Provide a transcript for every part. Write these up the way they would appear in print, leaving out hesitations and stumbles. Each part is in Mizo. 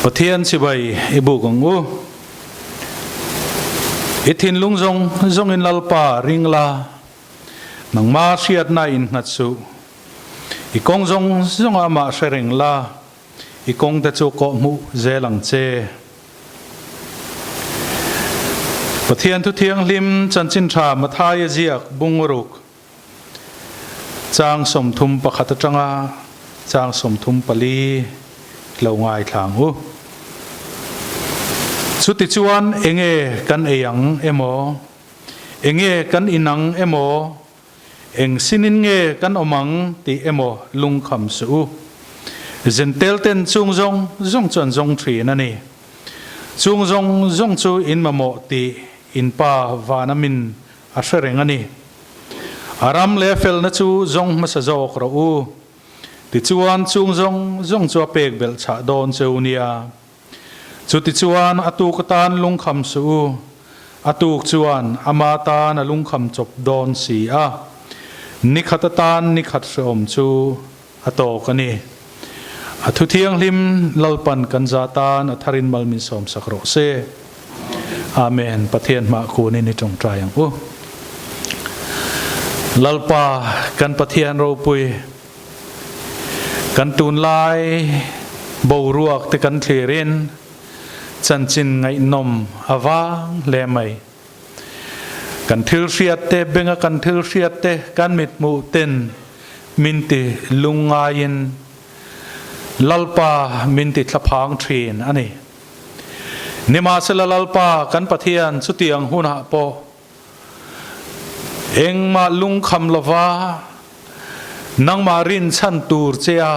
Pathian chibai i buk ang u. I thinlung zawng zawngin Lalpa ring la, nangma hriatna innghat suh. I kawng zawng zawngah amah hre reng la, i kawngte chu kawhhmuh zel ang che. Pathian Thu Thianghlim Chanchin Tha Mathaia ziak bungruk chang 31 atanga chang 34 lo ngaithla ang u. Chutichuan enge kan ei ang emaw, enge kan in ang emaw, Eng sinin nge kan awm ang tih emaw lungkham suh u. Zentel ten chung zawng zawng chu an zawng thin a ni. Chung zawng zawng chu in mamawh tih in Pa vana min a hre reng a ni. A ram leh a felna chu zawng hmasa zawk rawh u. Tichuan chung zawng zawng chu a pek belh chhah dawn cheu nia. Chutichuan a tuk atan lungkham suh u, a tuk chuan ama tan a lungkham chawp dawn si a, ni khat atan ni khat hrehawm chu a tawk a ni. A thu thianghlim Lalpan kan za tan a tharin mal min sawmsak rawh se. Amen. Pathian hmah kunin i tawngtai ang u. Lalpa kan Pathian ropui. Kan tunlai boruak te kan thlirin chanchin ngaihnawm a vang hle mai. Kan thil hriat te, benga kan thil hriat te, kan mithmuh ten min ti lungngaiin Lalpa min ti thlaphang thin a ni. Nimahsela Lalpa kan Pathian chutiang hunah pawh Engmah lungkham lova nangmah rinchhan tur che a,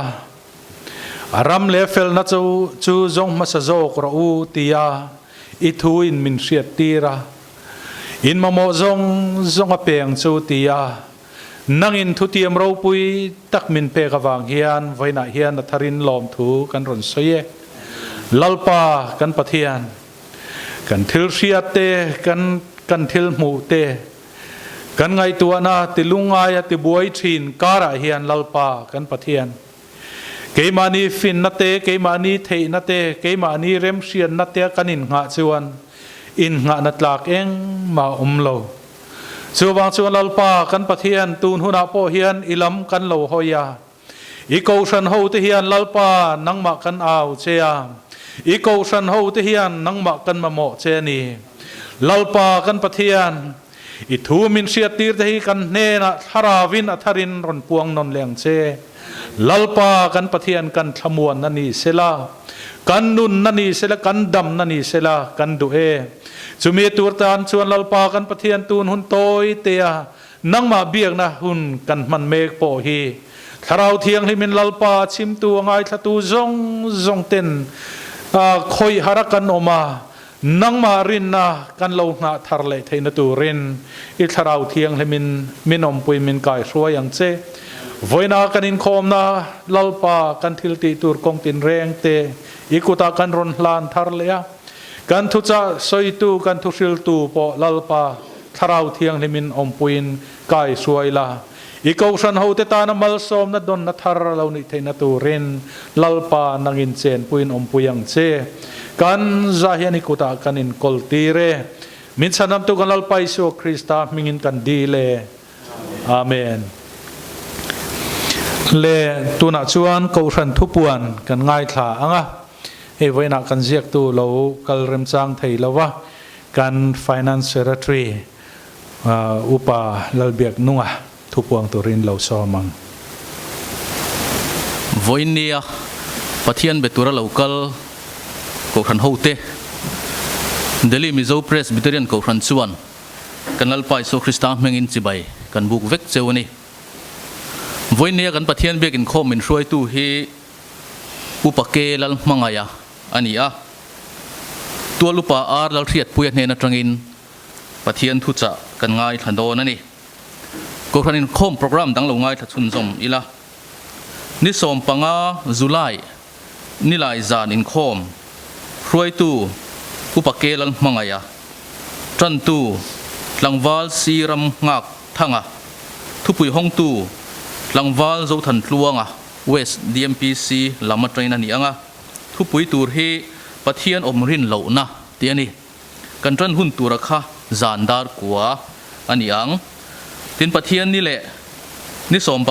a ram leh felna chu chu zawng hmasa zawk rawh u tia i thu in min hriat tir a, in mamawh zawng zawng a peng chu tia nangin thutiam ropui tak min pek avang hian vawiinah hian a tharin lawmthu kan rawn sawi e. Lalpa kan Pathian. Kan thil hriat te, kan kan thil hmuh te, kan ngaihtuahna ti lungngaia ti buai thin karah hian Lalpa kan Pathian, keimahni finna te, keimahni theihna te, keimahni remhriatna te kan innghah chuan innghahna tlak engmah a awm lo. Chuvang chuan Lalpa kan Pathian tun hunah pawh hian i lam kan lo hawi a, I kohhran ho te hian Lalpa nangmah kan au che a, i kohhran ho te hian nangmah kan mamawh che a ni. Lalpa kan Pathian, i thu min hriattir te hi kan hnenah thlaravin a tharin rawn puang nawn leh ang che. Lalpa kan Pathian kan thlamuanna ni sela, kan nunna ni sela, kan damna ni sela kan duh e. Chumi tur tan chuan Lalpa kan Pathian tun hun tawi tea Nangmah biakna hun kan hman mek pawh hi Thlarau Thianghlimin Lalpa a chhimtu a ngaithlatu zawng zawng ten khawih har a kan awm a, nangmah rinna kan lo nghah thar leh theihna turin i Thlarau Thianghlimin min awmpui min kaihruai ang che. Vawiina kan inkhawmna Lalpa kan thil tih tur kawng tinreng te i kutah kan rawn hlan thar leh a, kan thuchah sawitu kan thuhriltu pawh Lalpa Thlarau Thianghlimin awmpuiin kai hruai la, i Kohhran hote tana malsawmna dawnna thar lo nih theihna turin Lalpa nangin chenpuiin awmpui ang che. Kan za hian i kutah kan inkawl tir e. Min chhanamtu kan Lalpa Isua Krista hmingin kan dil e. Amen. Le tunah chuan Kohhran thupuan kan ngaithla ang a, hei vawiinah kan ziaktu lo kal remchang thei lo va, Kan Finance Secretary Upa Lalbiaknunga thupuang turin lo sawm ang. Vawiinnia Pathian be tura lo kal Kohhran hote, Delhi Mizo Presbyterian Kohhran chuan kan Lalpa Isua Krista hmingin chibai kan buk vek cheu a ni. Vawiinnia kan Pathian biak inkhawm min hruaitu hi Upa Ke Lalhmangaia a ni a. Tual upa Ar Lalhriatpuia hnen atangin Pathian thuchah kan ngaithla dawn a ni. Kohhran inkhawm programme dang lo ngaithla chhunzawm ila. Ni 15 July nilai zan inkhawm hruaitu Upa Ke Lalhmangaia, Tantu Tlangval Si Ram Nghak Thanga, Thupui Hawngtu Tlangval Zothan Tluanga, West DMPC lam atangin a ni ang a. Thupui tur hi. Pathian awm rin lohna tih a ni. Kan tan hun tura kha zan dar kua a ni ang. Tin Pathian ni leh ni 19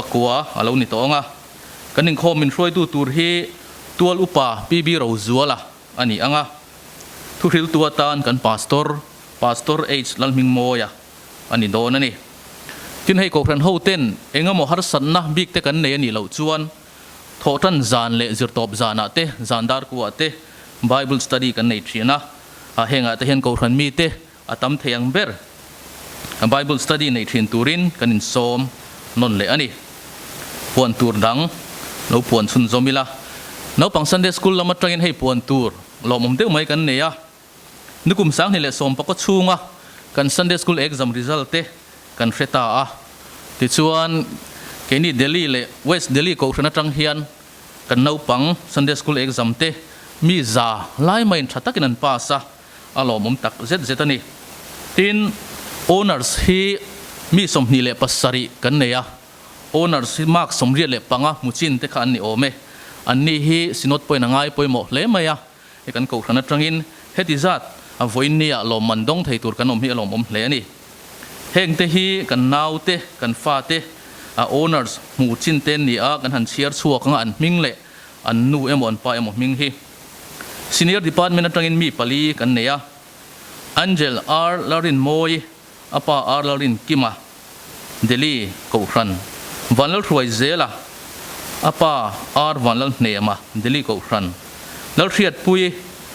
a lo ni tawh ang a. Kan inkhawm min hruaitu tur hi Tual Upa PB Rozuala a ni ang a. Thuhriltu atan kan Pastor, Pastor H Lalhmingmawia a ni dawn a ni. Tin hei Kohhran hoten engemaw harsatna bik te kan nei a nih loh chuan Thawhtan zan leh zirtawp zanah te, zan darkuah te Bible study kan nei thin a, a hengah te hian Kohhran mite a tam thei ang ber Bible study nei thin turin kan insawm nawn leh a ni. Puan tur dang lo puan chhunzawm ila, naupang Sunday School lam atangin hei puan tur lawmawm deuh mai kan nei a. Nukum 2019 chhunga kan Sunday School exam result te kan hre ta a. Tichuan, keini Delhi leh West Delhi kohhran atang hian kan naupang Sunday School exam te mi za lai maiin tha takin an pass a, a lawmawm tak zet zet a ni. Tin, Honours hi mi 27 kan nei a, Honours hi mark 85 hmu chin te kha an ni awm e. Anni hi Synod pawhin a ngai pawimawh hle mai a. He kan kohhran atangin heti zat a vawiin nia lawmman dawng thei tur kan awm hi a lawmawm hle a ni. Hengte hi kan naute, kan fate, a owners hmu chin te ni a kan han chhiar chhuak anga an hming leh an nu emaw an pa emaw hming hi. Senior department atangin mi pali kan nei a, Angel R Larinmawi, a pa R Lalrinkima, Delhi Kohhran, Vanlalhruaizela, a pa R Vanlalhnema, Delhi Kohhran, Lalhriatpui,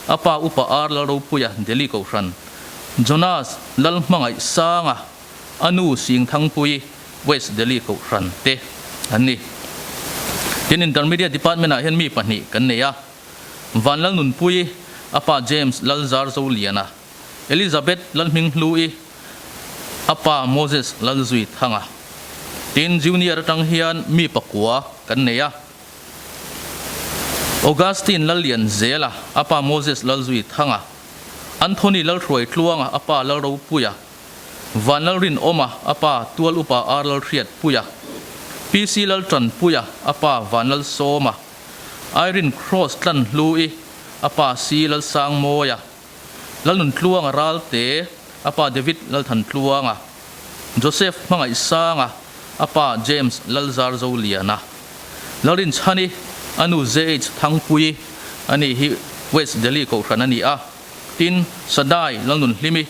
a pa Upa R Lalropuia, Delhi Kohhran, Jonas Lalhmangaihsanga, a nu Singthangpui, West Delhi Kohhran te an ni. Tin, Intermediate Department ah hian mi pahnih kan nei a, Vanlalnunpui, a pa James Lalzarzoliana, Elizabeth Lalhminghlui, a pa Moses Lalzui Thanga. Tin, Junior atang hian mi pakua kan nei a. Augustine Lallianzela, a pa Moses Lalzui Thanga. Anthony Lalhruai Tluanga, a pa Lalropuia. Vanlalrinawma, a pa Tual Upa R Lalhriatpuia. PC Laltanpuia, a pa Vanlalsawma. Irene Cross Tlanhlui, a pa C Lalsangmawia. Lalnuntluanga Ralte, a pa David Lalthantluanga, Joseph Hmangaihsanga, a pa James Lalzarzoliana, Lalrinchhani, a nu JH Thangpui, ani hi West Delhi Kohhran a ni a, tin, Sadai Lalnunhlimi,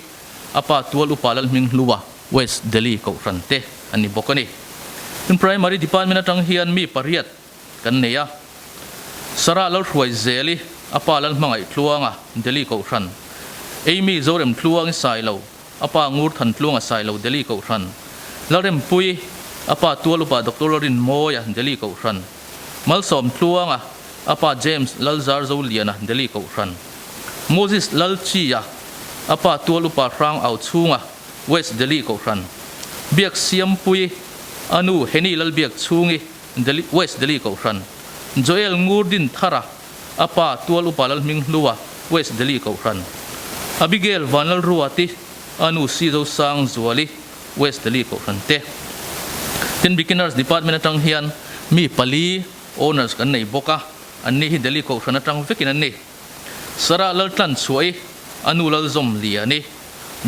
a pa Tual Upa Lalhminghlua, West Delhi Kohhran te an ni bawk a ni. Tin, Primary Department atang hian mi pariat kan nei a. Sarah Lalhruaizeli, a pa Lalhmangaih Tluanga, Delhi Kohhran. Amy Zorem Tluangi Sailo, a pa Ngurthan Tluanga Sailo, Delhi Kohhran. Lalrempui, a pa Tual Upa Doctor Lalrinmawia, Delhi Kohhran. Malsawm Tluanga, a pa James Lalzarzoliana, Delhi Kohhran. Moses Lalchia, a pa Tual Upa Hrang Au Chhunga, West Delhi Kohhran. Biak Siampui, a nu Henny Lalbiak Chhungi, Delhi, West Delhi Kohhran, Joel Ngurdin Thara, a pa Tual Upa Lalhminghlua, West Delhi Kohhran, Abigail Vanlalruati, a nu Sizosang Zuali, West Delhi Kohhran te. Tin, Beginners Department atang hian mi pali Honours kan nei bawk a, anni hi Delhi Kohhran atang vekin an ni. Sarah Laltlanchhuahi, a nu Lalzawmliani,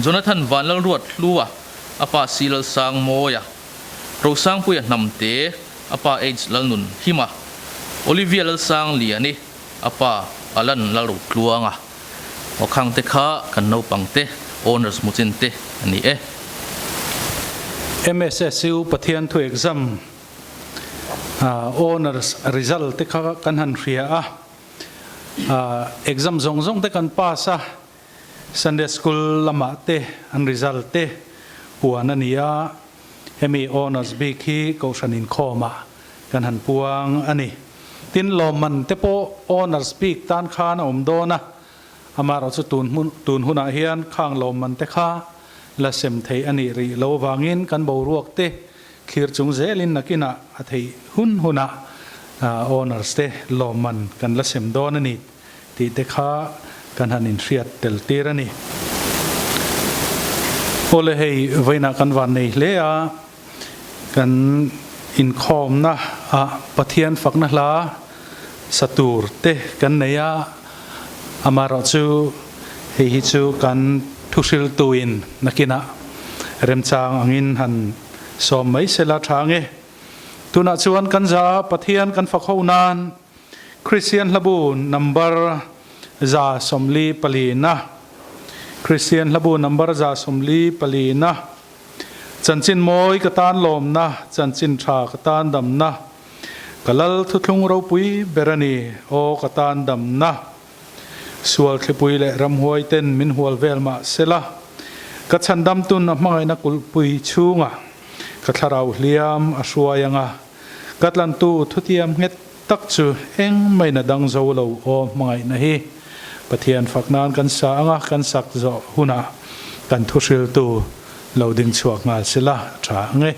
Jonathan Vanlalruathlua, a pa Si Lalsangmawia, Rosangpuia Hnamte, a pa H Lalnun Hima, Olivia Lalsangliani, a pa Alan Lalrotluanga. Aw khangte kha kan naupangte Honours hmuchin te a ni e. MSSU Pathian thu exam Honours result te kha kan han hria a, exam zawng zawng te kan pass a, Sunday School lamah te an result te puan a ni a, hemi Honours bik hi Kohhran inkhawmah kan han puang a ni. Tin, lawmman te pawh Honours bik tan khan a awm dawn a, amaherawhchu tun hmun tun hunah hian khang lawmman te kha la sem theih a nih rih lo avangin kan boruak te thlir chung zelin nakinah a theih hun hunah Honours te lawmman kan la sem dawn a ni. Tih te kha kan han inhriat tel tir a ni. Awle hei vawiinah kan van nei hle a, kan inkhawmna ah Pathian fakna hla sa tur te kan nei a, Amaherawhchu hei hi chu kan thuhriltuin nakinah remchang angin han sawm mai sela tha ange. Tunah chuan kan za Pathian kan fak ho nan Kristian hlabu number 144 na Kristian hlabu number 144 na Chanchin mawi ka tan lawmna, chanchin tha ka tan damna, ka lal thuthlung ropui ber a ni, aw ka tan damna. Sual thlipui leh ramhuai ten min hual vel mah sela, ka chhandam tun a hmangaihna kulhpui chhungah ka thlarau hliam a hruai anga, ka tlantu thutiam nghet tak chu engmahina dang zo lo aw hmangaihna hi Pathian fak nan kan sa anga kan sak zawh hunah kan thuhriltu lo ding chhuak nghal sela tha ang e.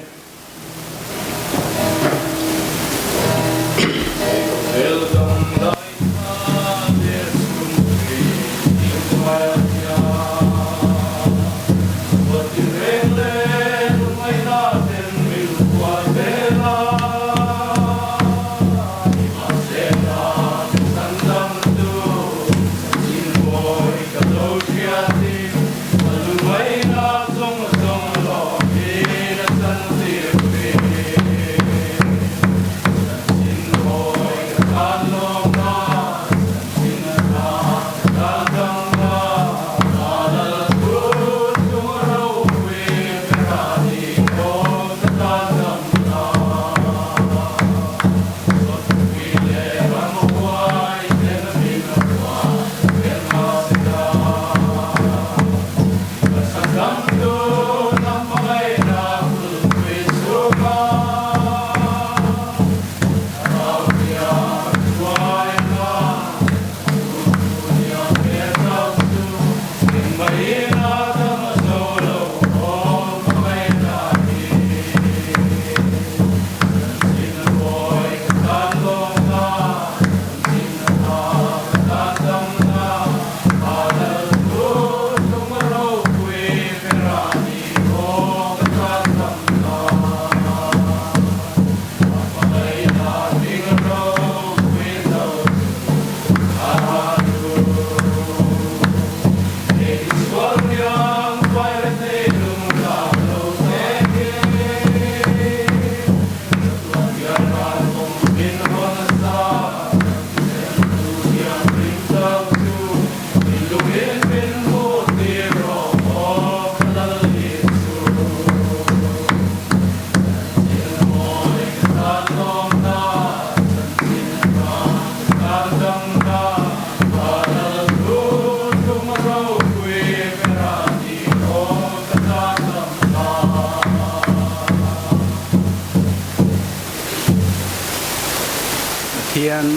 Pathian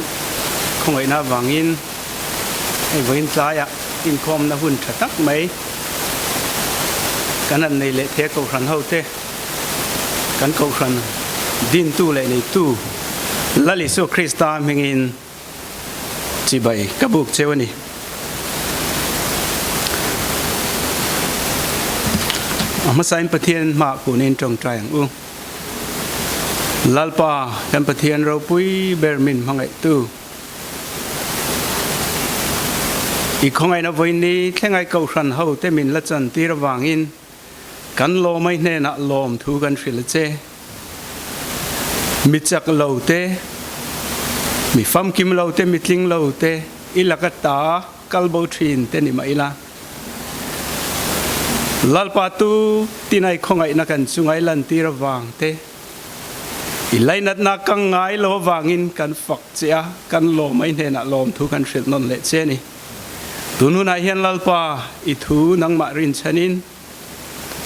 khawngaihna avangin hei vawiin tlaiah inkhawmna hun tha tak mai kan han nei leh thei a Kohhran hote kan Kohhran dintu leh neitu Lal Isua Krista hmingin Chibai ka buk cheu a ni. A hmasain Pathian hmah kunin tawngtai ang u. Lalpa, kan Pathian ropui ber min hmangaihtu. I khawngaihna vawiin thlengai kohhran ho te min la chan tir avangin Kan lawmai hnenah lawmthu kan hrilh a che. Mi chak lo te, mi famkim lo te, mi tling lo te, i laka ta kal bo thin te ni mah ila. Lalpa tu tinai khawngaihna kan chungai lantir avang te, i lainatna kang ngai lo avangin kan fak che a, kan lawmai hnenah lawmthu kan hrilh nawn leh che a ni. Tun hunah hian Lalpa i thu nangmah rinchhanin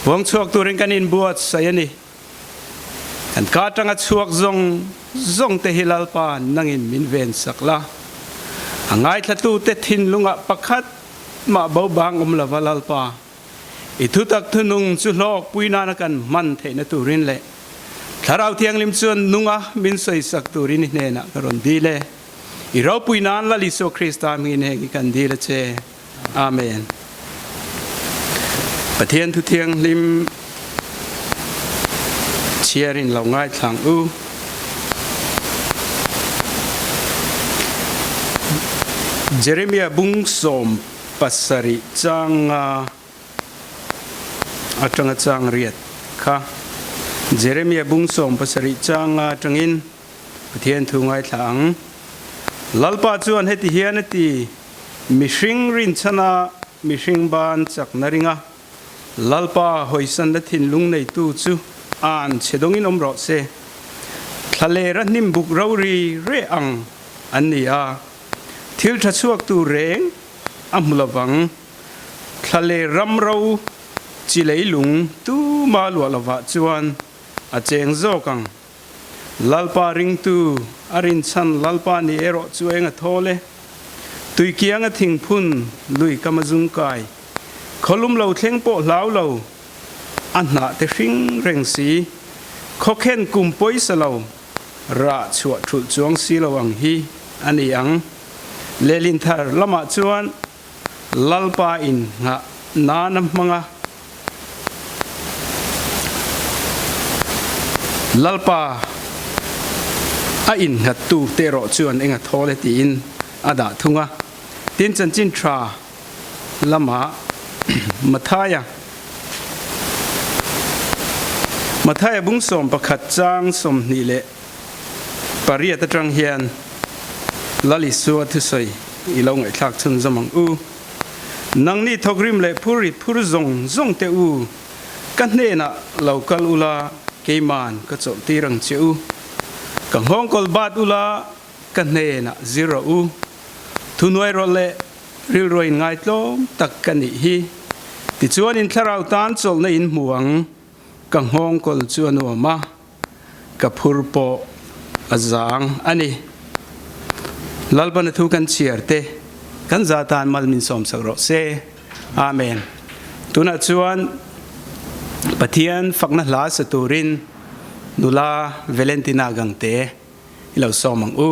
huang chhuak turin kan inbuatsaih a ni. Kan ka atanga chhuak zawng zawng te hi Lalpa nangin min vensak la. A ngaithlatute thinlungah pakhat mah bo bang awm lova Lalpa i thutak thunung chu hlawkpui nana kan hman theihna turin leh Thlarau Thianghlim chuan nunga min sawisak turin i hnenah ka rawn dil e. I ropui nan Lal Isua Krista hmingin heng hi kan dil a che. Amen. Pathian thu thianghlim chhiarin lo ngaithlang u. Jeremia bung 17 changa atanga chang riat kha. Jeremia bung 17 changa atangin Pathian thu ngaithla ang. Lalpa chuan heti hian a ti, Mihring rinchhana mihring ban chakna ringa Lalpa hawisanna thinlung neitu chu an chhe dawngin awm rawh se. Thlalera hnim buk rori reh ang an ni a, thil tha chhuak tur reng a hmu lovang. Thlaler ram ro chi leilung tuma luah lovah chuan a cheng zawk ang. Lalpa ringtu a rinchhan Lalpa ni erawh chu eng a thawl e. Tuikianga thingphun lui kam a zung kai. Khawlum lo thleng pawh hlau lo, a hnah te hring reng si. Khawkhen kum pawisa lo, rah chhuah thulh chuang si lo ang hi a ni ang. Lehlin thar lamah chuan Lalpa in nghah nan a hmang a. Lalpa a innghattu te erawh chuan eng a thawl e tiin a dah thung a. Tin, chanchin tha lamah Mathaia Mathaia bung 11 chang 28 atang hian Lal Isua thusawi i lo ngaihthlak chhunzawm ang u. Nangni thawkrim leh phur rit phur zawng zawng teh u, ka hnenah lo kal ula keiman ka chawlh tir ang che u. Ka nghawngkawl bat ula ka hnenah zir rawh u. Thuhnuai rawh leh rilruai in ngaitlawm tak ka nih hi. Tichuan in thlarau tan chawlhna in hmu ang, ka nghawngkawl chu a nuam a. Ka phur pawh a zang a ni. Lalpana thu kan chhiar te kan za tan mal min sawmsak rawh se. Amen. Tunah chuan Pathian fakna hla sa turin nula Valentina Gangte i lo sawm ang u.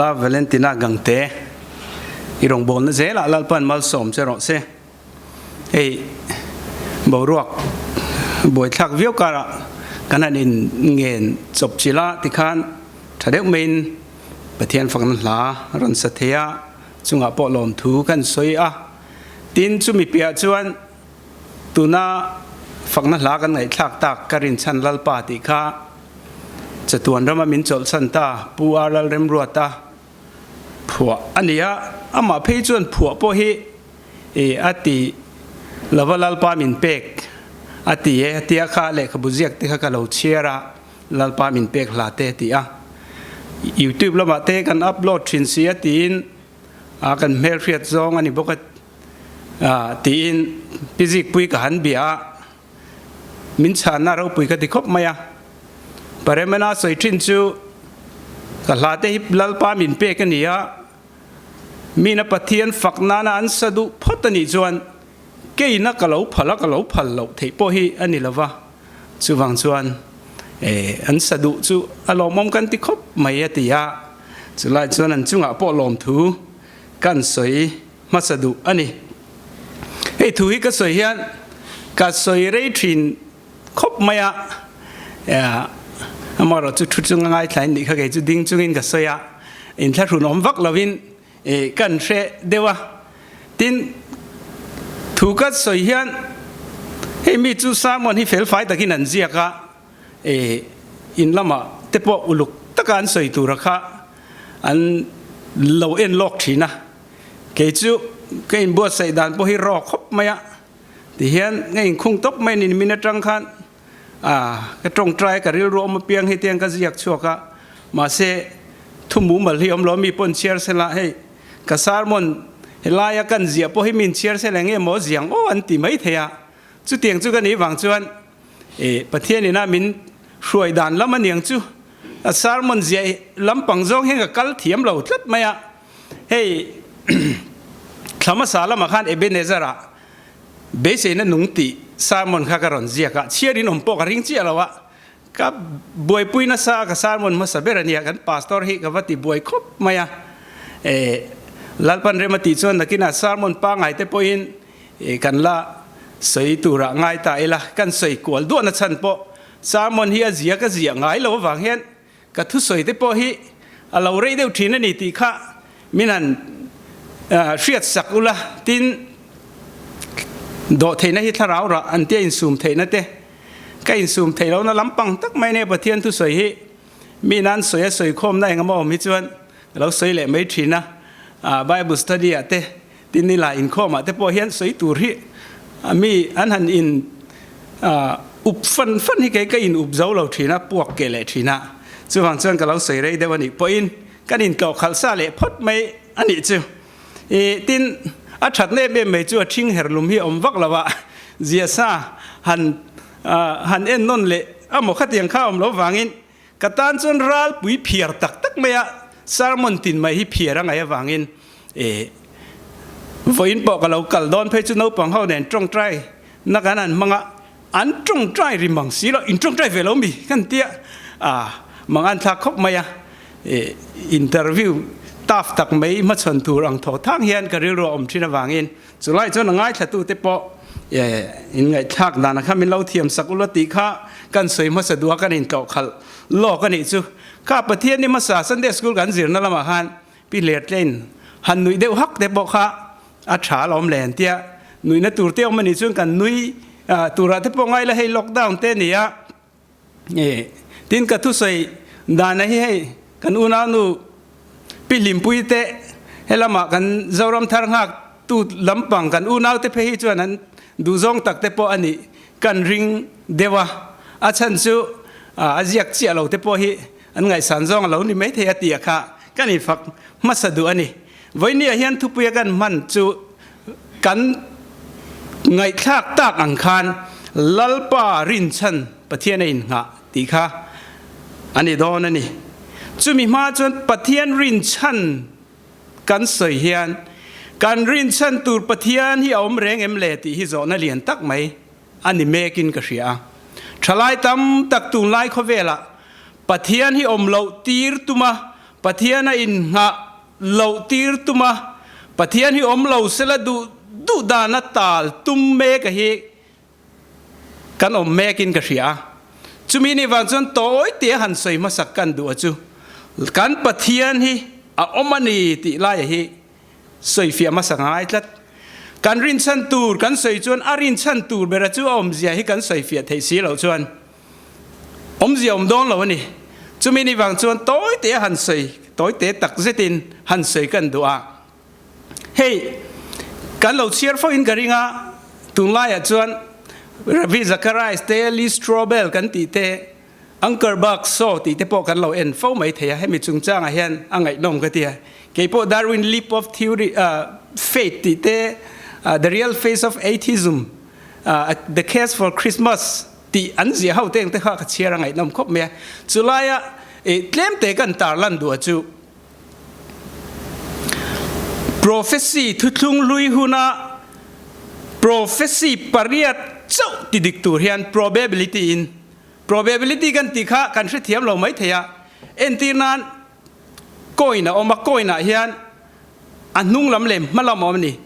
Nula Valentina Gangte i rawngbawlna zelah Lalpan malsawm che rawh se. Hei boruak buaithlak viau karah kan han in ngen chawp chilh a tikhan tha deuh maiin Pathian fakna hla rawn sa thei a, chungah pawh lawmthu kan sawi a. Tin, chumi piah chuan tuna fakna hla kan ngaihthlak tak ka rinchhan Lalpa tih kha chatuan rama min chawlhsan ta Pu R Lalremruata phuah a ni a, amah phei chuan phuah pawh hi i a ti lova Lalpa min pek a ti e tia kha lehkhabu ziak te kha ka lo chhiar a, Lalpa min pek hla te ti a, YouTube lamah te kan upload thin si a tiin a kan hmelhriat zawng a ni bawk a tiin Pi Zikpui ka han bia a, min chhanna ropui ka ti khawp mai a. Paremena sawi thin chu ka hla te hi Lalpa min pek a ni a, mina Pathian fak nana an sa duh phawt a nih chuan keina ka lo phal a, ka lo phal loh theih pawh hi a ni lova. Chuvang chuan an sa duh chu a lawmawm kan ti khawp mai a ti a, chulai chuan an chungah pawh lawmthu kan sawi hmasa duh a ni. Hei thu hi ka sawi hian ka sawi rei thin khawp mai a, amaherawh chu thu chunga ngaithlain nih kha kei chu ding chungin ka sawi a, inthlahrun awm vak lovin kan hre deuh a. Tin, thu ka sawi hian hei mi chu sermon hi felfai takin an ziak a, in lamah te pawh uluk taka an sawi tura kha an lo en lawk thin a. Kei chu ka inbuatsaih dan pawh hi rawk khawp mai a, tihian ka inkhung tawp mai a ni nimin atang khan ka tawngtai ka rilru awm apiang hi tiang ka ziak chhuak a, mahse thu mumal hi awm lo mi pawh an chhiar sela hei ka sermon helaia kan ziah pawh hi min chhiar sela enge maw ziang aw an ti mai thei a, chutiang chu ka nih vang chuan Pathian ina min hruai dan lam aniang chu a sermon ziah lampang zawng hian ka kal thiam lo tlat mai a. Hei thla hmasa lamah khan Ebenezer-ah beiseina nung tih sermon kha ka rawn ziak a, chhiarin awm pawh ka ring chiah lo a, ka buaipui nasa ka sermon hmasa ber a nia, kan pastor hi ka va ti buai khawp mai a, Lalpan rem a tih chuan nakinah sermon pangngai te pawhin kan la sawi turah ngai ta ila, kan sawi kual duahna chhan pawh sermon hi a zia ka ziah ngai lo avang hian Ka thusawi te pawh hi a lo rei deuh thin a ni tih kha min han hriat sak ula, tin dawh theihna hi thlarau rah an tia insum theihna te ka insum theih lohna lampang tak mai nia Pathian thusawi hi mi nan sawi a sawi khawmna engemaw awm hi chuan ka lo sawi leh mai thin a, Bible study ah te tin nila inkhawmah te pawh hian sawi tur hi mi an han in up fan fan hi kei ka in up zo lo thin a, puak keh leh thin a, chuvang chuan ka lo sawi rei deuh a nih pawhin kan intlawh khalh sa leh phawt mai a nih chu. I tin a that na em em mai chu a thing her lum hi a awm vak lo a, zia sa han han en nawn leh amaw khatiang kha a awm lo vangin Ka tan chuan ralpui phiar tak tak mai a, sermon tin mai hi phiar a ngaih avangin eh vawiin pawh ka lo kal dawn phei chu naupang ho nen tawngtai na kan han hmang a, an tawngtai ri mang si lo, in tawngtai ve lo mi kan tia ah mang an thlak khawp mai a, eh interview tough tak mai hmachhawn tur ang thaw thang hian ka rilru a awm thin avangin Chulai chuan a ngaithlatute pawh in ngaihthlak dan kha min lo thiam sak ula tih kha kan sawi hmasa duh a, kan intlawh khalh lawk a nih chu. Kha Pathian ni hmasa Sunday School kan zirna lamah khan Pi Hlertlein han nuih deuh hak te pawh kha a tha alawm le an tia, nuihna tur te awm a nih chuan kan nui turah te pawh ngai la hei lockdown te a ni a. Tin ka thusawi dana hi hei kan unaunu Pi Hlimpui te helama kan Zoram thar nghak tu lampang kan unau te phei hi chuan an duhzawng tak te pawh a nih kan ring deuh a, a chhan chu a ziak chiah lo te pawh hi an ngaihsan zawng a lo ni maithei a tih a kha kan infak hmasa duh a ni. Vawinia hian thupuia kan hman chu kan ngaihthlak tak ang khan Lalpa rinchhan Pathian a innghah tih kha a ni dawn a ni. Chumi hma chuan Pathian rinchhan kan sawi hian kan rinchhan tur Pathian hi a awm reng em le tih hi zawhna lian tak mai a ni mekin ka hria a. Thalai tam tak tunlai khawvelah Pathian hi awm loh tir tuma. Pathian a innghah loh tir tum a, Pathian hi awm lo sela duh duh dan a tal tum mek a hi kan awm mek in ka hria a. Chumi ni vang chuan tawi tia han sawi hmasak kan duh a chu kan Pathian hi a awm a ni tih laia hi sawifiah hmasa ngai tlat. Kan rinchhan tur kan sawi chuan a rinchhan tur bera chu a awmzia hi kan sawifiah theih si loh chuan awmzia awm dawn lo a ni. Chumi ni vang chuan tawi te a han sawi, tawi te tak zetin han sawi kan duh a. Hei, kan lo chhiar fo in ka ring a, tunlaiah chuan Ravi Zacharias te, Lee Strobel kan tih te, Anchor bak saw tih te pawh kan lo en fo mai thei a, hemi chungchangah hian a ngaihnawm ka ti a. Kei pawh Darwin Leap of Theory, Faith tih te, The Real Face of Atheism, The Case for Christmas tih an ziah ho te ang te kha ka chhiar a ngaihnawm khawp mai a. Chulaia tlem te kan tarlan duh a chu Prophecy thuthlung hlui huna prophecy pariat chauh ti dik tur hian probability in Probability kan tih kha kan hrethiam lo mai thei a, entir nan coin a awm a, coin ah hian a hnung lam leh hma lam a awm a ni.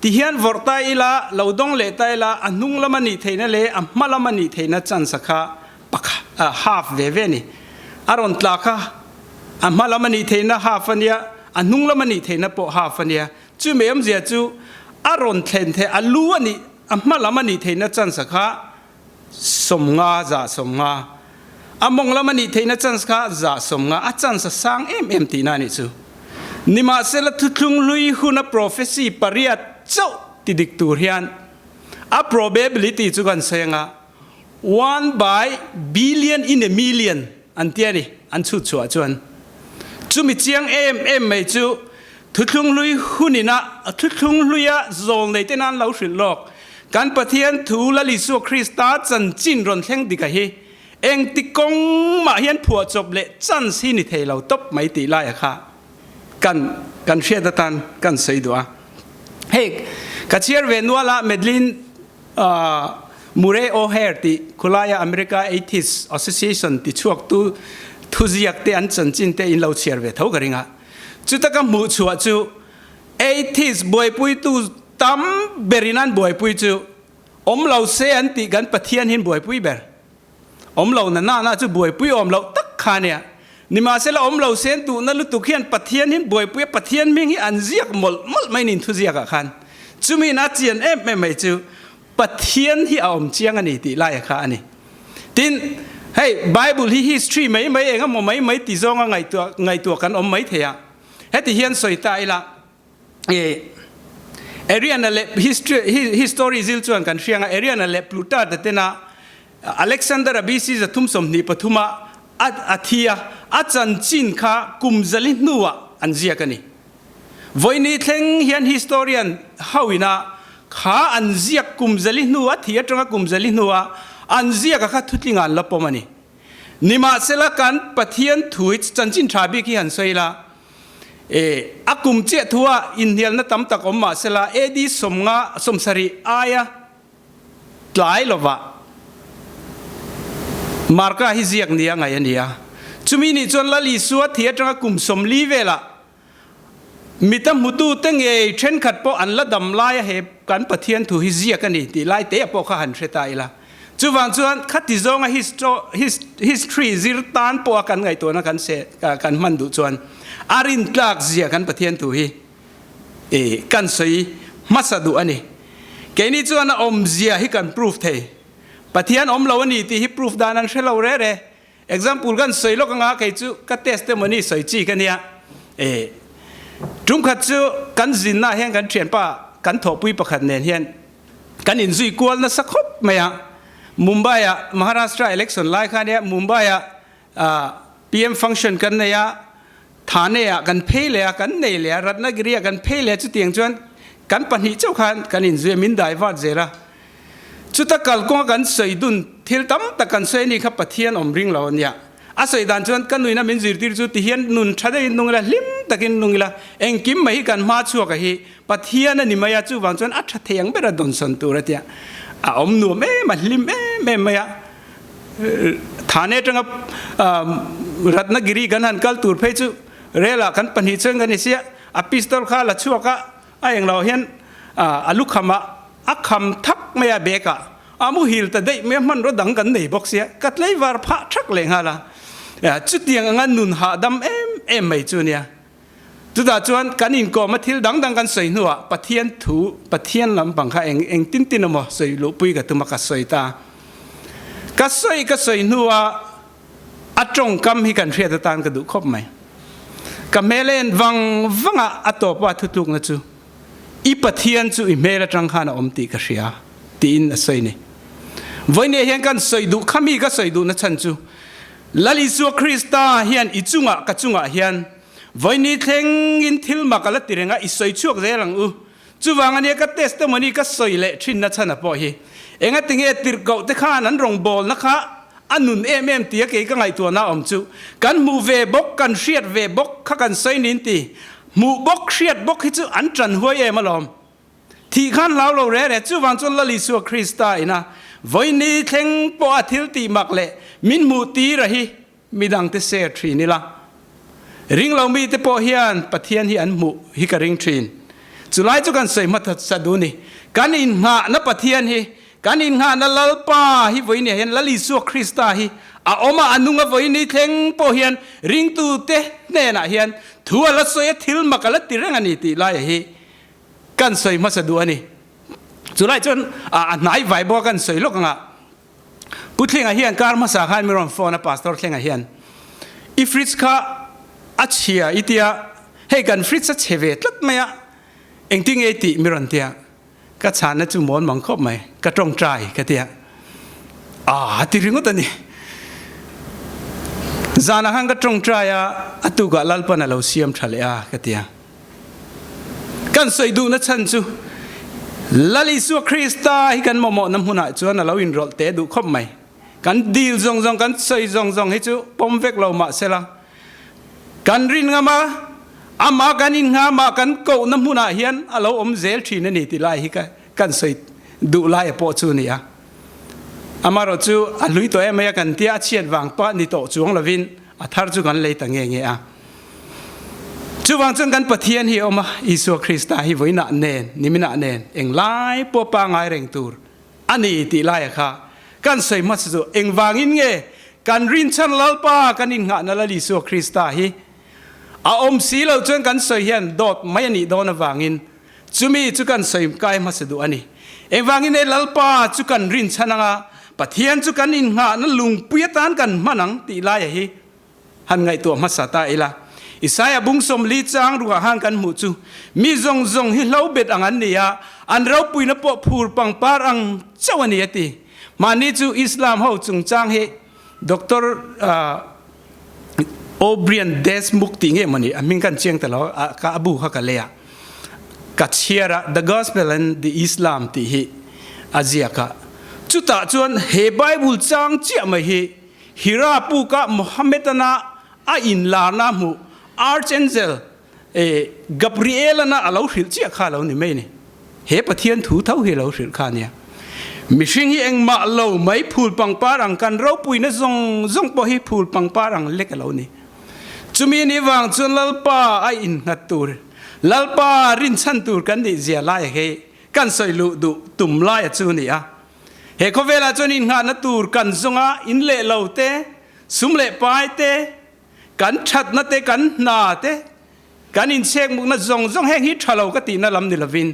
Ti hian vawrh ta ila, lo dawng leh ta ila, a hnung lam a nih theihna leh a hma lam a nih theihna chance a kha pakhat, half ve ve a ni. A rawn tla kha a hma lam a nih theihna half a nia, a hnung lam a nih theihna pawh half a nia. Chumi awmzia chu a rawn thlen theih, a lu a nih, a hma lam a nih theihna chance a kha 50 za 50. A mawng lam a nih theihna chance kha za 50, a chance a sang em em tihna a nih chu. Nimahsela thuthlung hlui huna prophecy pariat chauh ti dik tur hian a probability chu kan sawi anga one by billion in a million an ti a ni, an chhut chhuah chuan. Chumi chiang em em mai chu Thuthlung hlui hunina thuthlung hluia zawlnei te nan lo hrilh lawk. Kan Pathian thu Lal Isua Krista chanchin rawn thleng dik a hi engti kawng mah hian phuahchawp leh chance hi ni thei lo tawp mai tih laia kha kan kan hriat atan kan sawi duh a. Hei ka chhiar ve nual a Madeleine Murray O'Hair tih khulaia America Atheist Association ti chhuaktu thuziak te an chanchin te in lo chhiar ve tho ka ring a. Chuta ka hmuh chhuah chu atheist buaipuitu tam berin an buaipui chu awm lo se an tih kan Pathian hin buaipui ber. Awm lo na na na chu buaipui awm loh tak kha nia. Nimahsela awm lo se an duhna lutuk hian Pathian hin buaipui a, Pathian hming hi an ziak mawlh mawlh mai nin thuziak ah khan. Chumi in a chian em em mai chu Pathian hi a awm chiang a ni tih laia kha a ni. Tin, hei Bible hi history mai mai eng emaw mai mai ti zawnga ngaihtuah ngaihtuah kan awm mai thei a. Heti hian sawi ta ila, e Ariana leh history history zil chuan kan hriang a, Ariana leh Plutarch tena Alexander a BC 323 a a thi a, a chanchin kha kum zali hnuah an ziak a ni. Vawiini thleng hian historian ho ina kha an ziak kum zali hnu a thi atanga kum zali hnua an ziak a kha thutling an la pawm a ni. Nimahsela kan Pathian thu hi chanchin tha bik hi han sawi la, e a kum chiah thua inhnialna tam tak awm mahsela AD 50 70 aia tlai lova Marka hi ziak nia ngaih a ni a. Chumi nih chuan Lal Isua thi atanga kum 40 velah Mita hmutute ngei thenkhat pawh an la dam laia he kan Pathian thu hi ziak a ni tih lai te pawh kha han hre ta ila. Chuvang chuan khati zawnga history zir tan pawha kan ngaihtuahna kan se kan hman duh chuan a rintlak zia kan Pathian thu hi kan sawi hmasa duh a ni. Keini chuan a awmzia hi kan proof thei. Pathian awm lo a ni tih hi proof dan an hre lo re re. Example kan sawi lawk anga kei chu ka testimony sawi chi ka nia. E tumkhat chu kan zinna hian kan thianpa kan thawhpui pakhat nen hian kan inzui kual nasa khawp mai a. Mumbai ah Maharashtra election lai kha nia Mumbai ah PM function kan nei a, Thane ah kan phei leh a, kan nei leh a, Ratnagiri ah kan phei leh a, chutiang chuan kan pahnih chauh khan kan inzui a, min dai vat zel a. Chuta kalkawnga kan sawi dun thil tam tak kan sawi a ni kha Pathian awm ring lo a nia. A sawi dan chuan ka nuina min zirtir chu tihian nun tha deuhin nung ila, hlim takin nung ila, engkim mai hi kan hma chhuak a hi Pathian a ni mai a, chuvang chuan a tha thei ang ber a dawnsawn tur a tia. A awm nuam em a, hlim em em mai a. Thane atanga Ratnagiri kan han kal tur phei chu. Rel ah kan pahnih chuan kan i sia, a pistol kha a la chhuak a, a englo hian a lukham ah a kham thak mai a bag ah a muhil ta daih mai a, hmanraw dang kan nei bawk sia, ka tlaivar phah thak leh nghal a, chutiang anga nun hahdam em em mai chu nia. Chutah chuan kan inkawm a thil dang dang kan sawi hnuah Pathian thu, Pathian lampang kha eng eng tin tin emaw sawi luhpui ka tum a ka sawi ta. Ka sawi ka sawi hnuah a tawngkam hi kan hriat atan ka duh khawp mai. Ka hmel en vang vang a a tawpa a thutlukna chu I Pathian chu i hmel atang khan a awm tih ka hria tiin a sawi ni. Vawinia hian kan sawi duh khami ka sawi duhna chhan chu Lal Isua Krista hian i chungah ka chungah hian vawiini thlengin thil mak a la ti reng a, i sawi chhuak zel ang u. Chuvang ania ka testimony ka sawi leh thinna chhan a pawh hi. Engatinge tirhkoh te khan an rawngbawlna kha a nun em em tia kei ka ngaihtuahna a awm chu kan hmuh ve bawk, kan hriat ve bawk kha kan sawi nin ti. Hmuh bawk, hriat bawk hi chu an tan huai em alawm. Thih khan hlau lo re re, chuvang chuan Lal Isua Krista ina vawiini thleng pawh a thil tih mak leh min hmuh tir a hi midangte share thin ila. Ring lo mite pawh hian Pathian hi an hmuh hi ka ring thin. Chulai chu kan sawi hma sa duh ni. Kan inngahna Pathian hi, kan inngahna Lalpa hi vawiini ah hian Lal Isua Krista hi a awm a, a nung a vawiini thleng pawh hian ringtute hnenah hian thu a la sawi a, thil mak a la ti reng a ni tih laia hi Kan sawi hmasa duh a ni. Chulai chuan a hnai vai bawk a kan sawi lawk anga Pu Thlenga hian kar hmasa khan mi rawn phone a Pastor Thlenga hian i fridge kha a chhia i tia hei kan fridge a chhe ve tlat mai a engtin nge i tih mi rawn tia ka chhanna chu mawn mang khawp mai ka tawngtai ka tia a ti ringawt a ni. Zanah khan ka tawngtai a a tukah Lalpan a lo siam tha leh a ka tia. Kan sawi duhna chhan chu Lal Isua Krista hi kan mamawhna hmunah chuan a lo inrawlh teh duh khawp mai. Kan dil zawng zawng, kan sawi zawng zawng hi chu pawm vek lo mah sela, kan rin ngam a, amah kan inngam a, kan kohna hmunah hian a lo awm zel thin a ni tih lai hi kan sawi duh lai a pawh chu a ni a. Amaherawh chu a hlui tawh em mai a, kan tia a chhiat vang pah ni tawh chuang lovin a thar chu kan lei ta nge nge a. Chuvang chuan kan Pathian hi a awm a, Isua Krista hi vawiinah nen, niminah nen, englai pawh pangai reng tur a ni tih laia kha kan sawi hmasa chu engvangin nge kan rinchhan Lalpa kan innghahna Lal Isua Krista hi a awm si loh chuan kan sawi hian dawt mai a nih dawn avangin chumi chu kan sawi kai hmasa duh a ni. Engvangin nge Lalpa chu kan rinchhan anga Pathian chu kan innghahna lungpui atan kan hman ang tih laia hi Han ngaihtuah hmasa ta ila, Isaiah bung 40 chang ruah khan kan hmuh chu, Mi zawng zawng hi hlo bet ang an ni a, an ropuina pawh phur pangpar ang chauh a ni a ti. Mahni chu Islam ho chungchang hi Doctor O'Brien Deshmukh tih nge mawni a hming kan chiang ta lo a, ka a bu kha ka lei a, ka chhiar a, The Gospel and the Islam tih hi a ziak a. Chutah chuan he Bible chang chiah mai hi Hira pukah Mohammed-ana a inlarna hmuh Archangel Gabriel-ana a lo hrilh chiah kha a lo ni mai a ni. He Pathian thu tho hi a lo hrilh kha a nia. Mihring hi engmah lo mai phul pangpar ang kan ropuina zawng zawng pawh hi phul pangpar ang lek a lo ni. Chumi ni vang chuan Lalpa a innghat tur, Lalpa rinchhan tur kan nih zia laia hi kan sawi luh duh tum laia chu a ni a. He khawvelah chuan innghahna tur kan zawnga in leh lo te, sum leh pai te, kan thatna te, kan hna te, kan inchhekmukna zawng zawng heng hi tha lo ka tihna lam ni lovin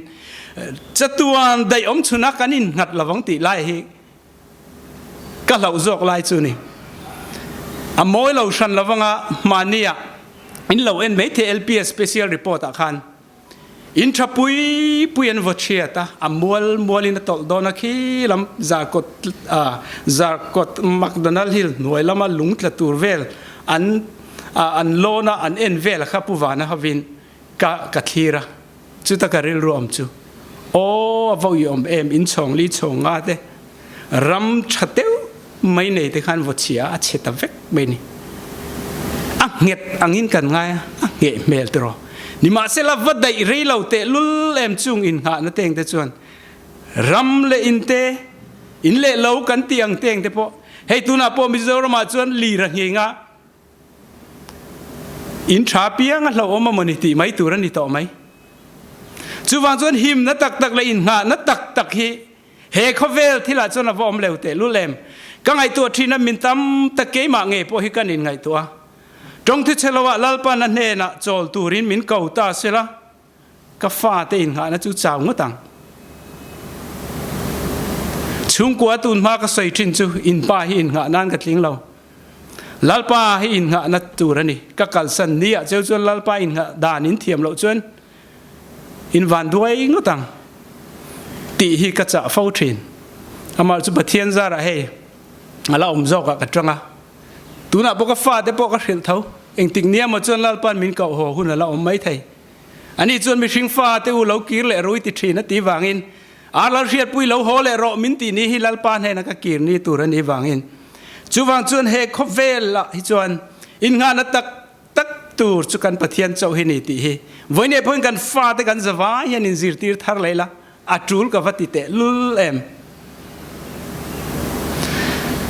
chatuan daih awm chhuna kan innghat lovang tih lai hi ka hlauh zawk lai chu ni. A mawi lo hran lovanga hmahnia in lo en mai thei LPS special report ah khan In tha pui pui an vaw chhiat a, a mual mualin a tawlh dawn a khi lam Zarkawt Zarkawt McDonald Hill hnuai lama lung tla tur vel an an lawn a, an en vel a kha Pu Vana hovin ka ka thlir a, chuta ka rilru awm chu aw a vo i awm em in chhawng li chhawng nga te ram tha deuh mai nei te khan vaw chhia a chhe ta vek mai ni. A nghet angin kan ngai a, a ngheh hmel tiraw. Nimahsela va daih rei lo teh lul em chung innghahna teng te chuan ram leh in te, in leh lo kan tih ang teng te pawh hei tunah pawh Mizoramah chuan lir a nghing a. In tha piang a hlauhawm a mawni tih mai tur a ni tawh mai. Chuvang chuan himna tak tak leh inngahna tak tak hi he khawvel thilah chuan a va awm lo tehlul em. Ka ngaihtuah thin a, min tam tak keimah ngei pawh hi kan inngaihtuah a. Tawngthi chhe loah Lalpan a hnenah chawl turin min ko ta sela, ka fate inngahna chu chau ngawt ang. Chhungkua tun hma ka sawi thin chu in pa hi inngah nan ka tling lo. Lalpa hi inngahna tur a ni. Ka kalsan ni ah cheu chuan Lalpa inngah dan in thiam loh chuan in van duai ngawt ang tih hi ka chah fo thin. Amah chu Pathian zarah hei a la awm zawkah ka tang a. Tunah pawh ka fate pawh ka hrilh tho. Engtik nia maw chuan Lalpa'n min koh haw hun a la awm mai thei. Ani chuan mihring fate u lo kir leh rui ti thin a tih vangin ar lal hriatpui lo haw leh rawh min tih ni hi Lalpa hnena ka kir ni tur a nih vangin chuvang chuan he khawvel ah hi chuan innghahna tak tak tur chu kan Pathian chauh hi ni tih hi vawiineh pawhin kan fate kan zavai hian inzirtir thar leh ila a tul ka va ti teh lul em.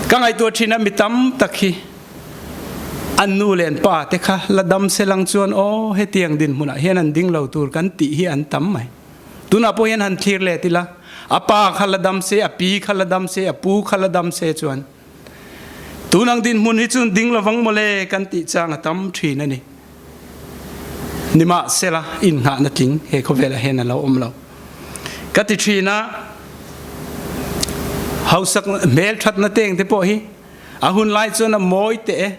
Ka ngaihtuah thin a mi tam tak hi an nu leh an pa te kha la dam se lang chuan aw hetiang dinhmunah hian an ding lo tur kan tih hi an tam mai. Tunah pawh hian han thlir let ila a pa kha la dam se, a pi kha la dam se, a pu kha la dam se chuan tunang dinhmun hi chu ding lovang mawle kan tih chang a tam thin a ni. Nimahsela inngahna tling he khawvelah hian a lo awm lo. Ka ti thin a, hausak hmelthatna teng te pawh hi a hun lai chuan a mawi teh e.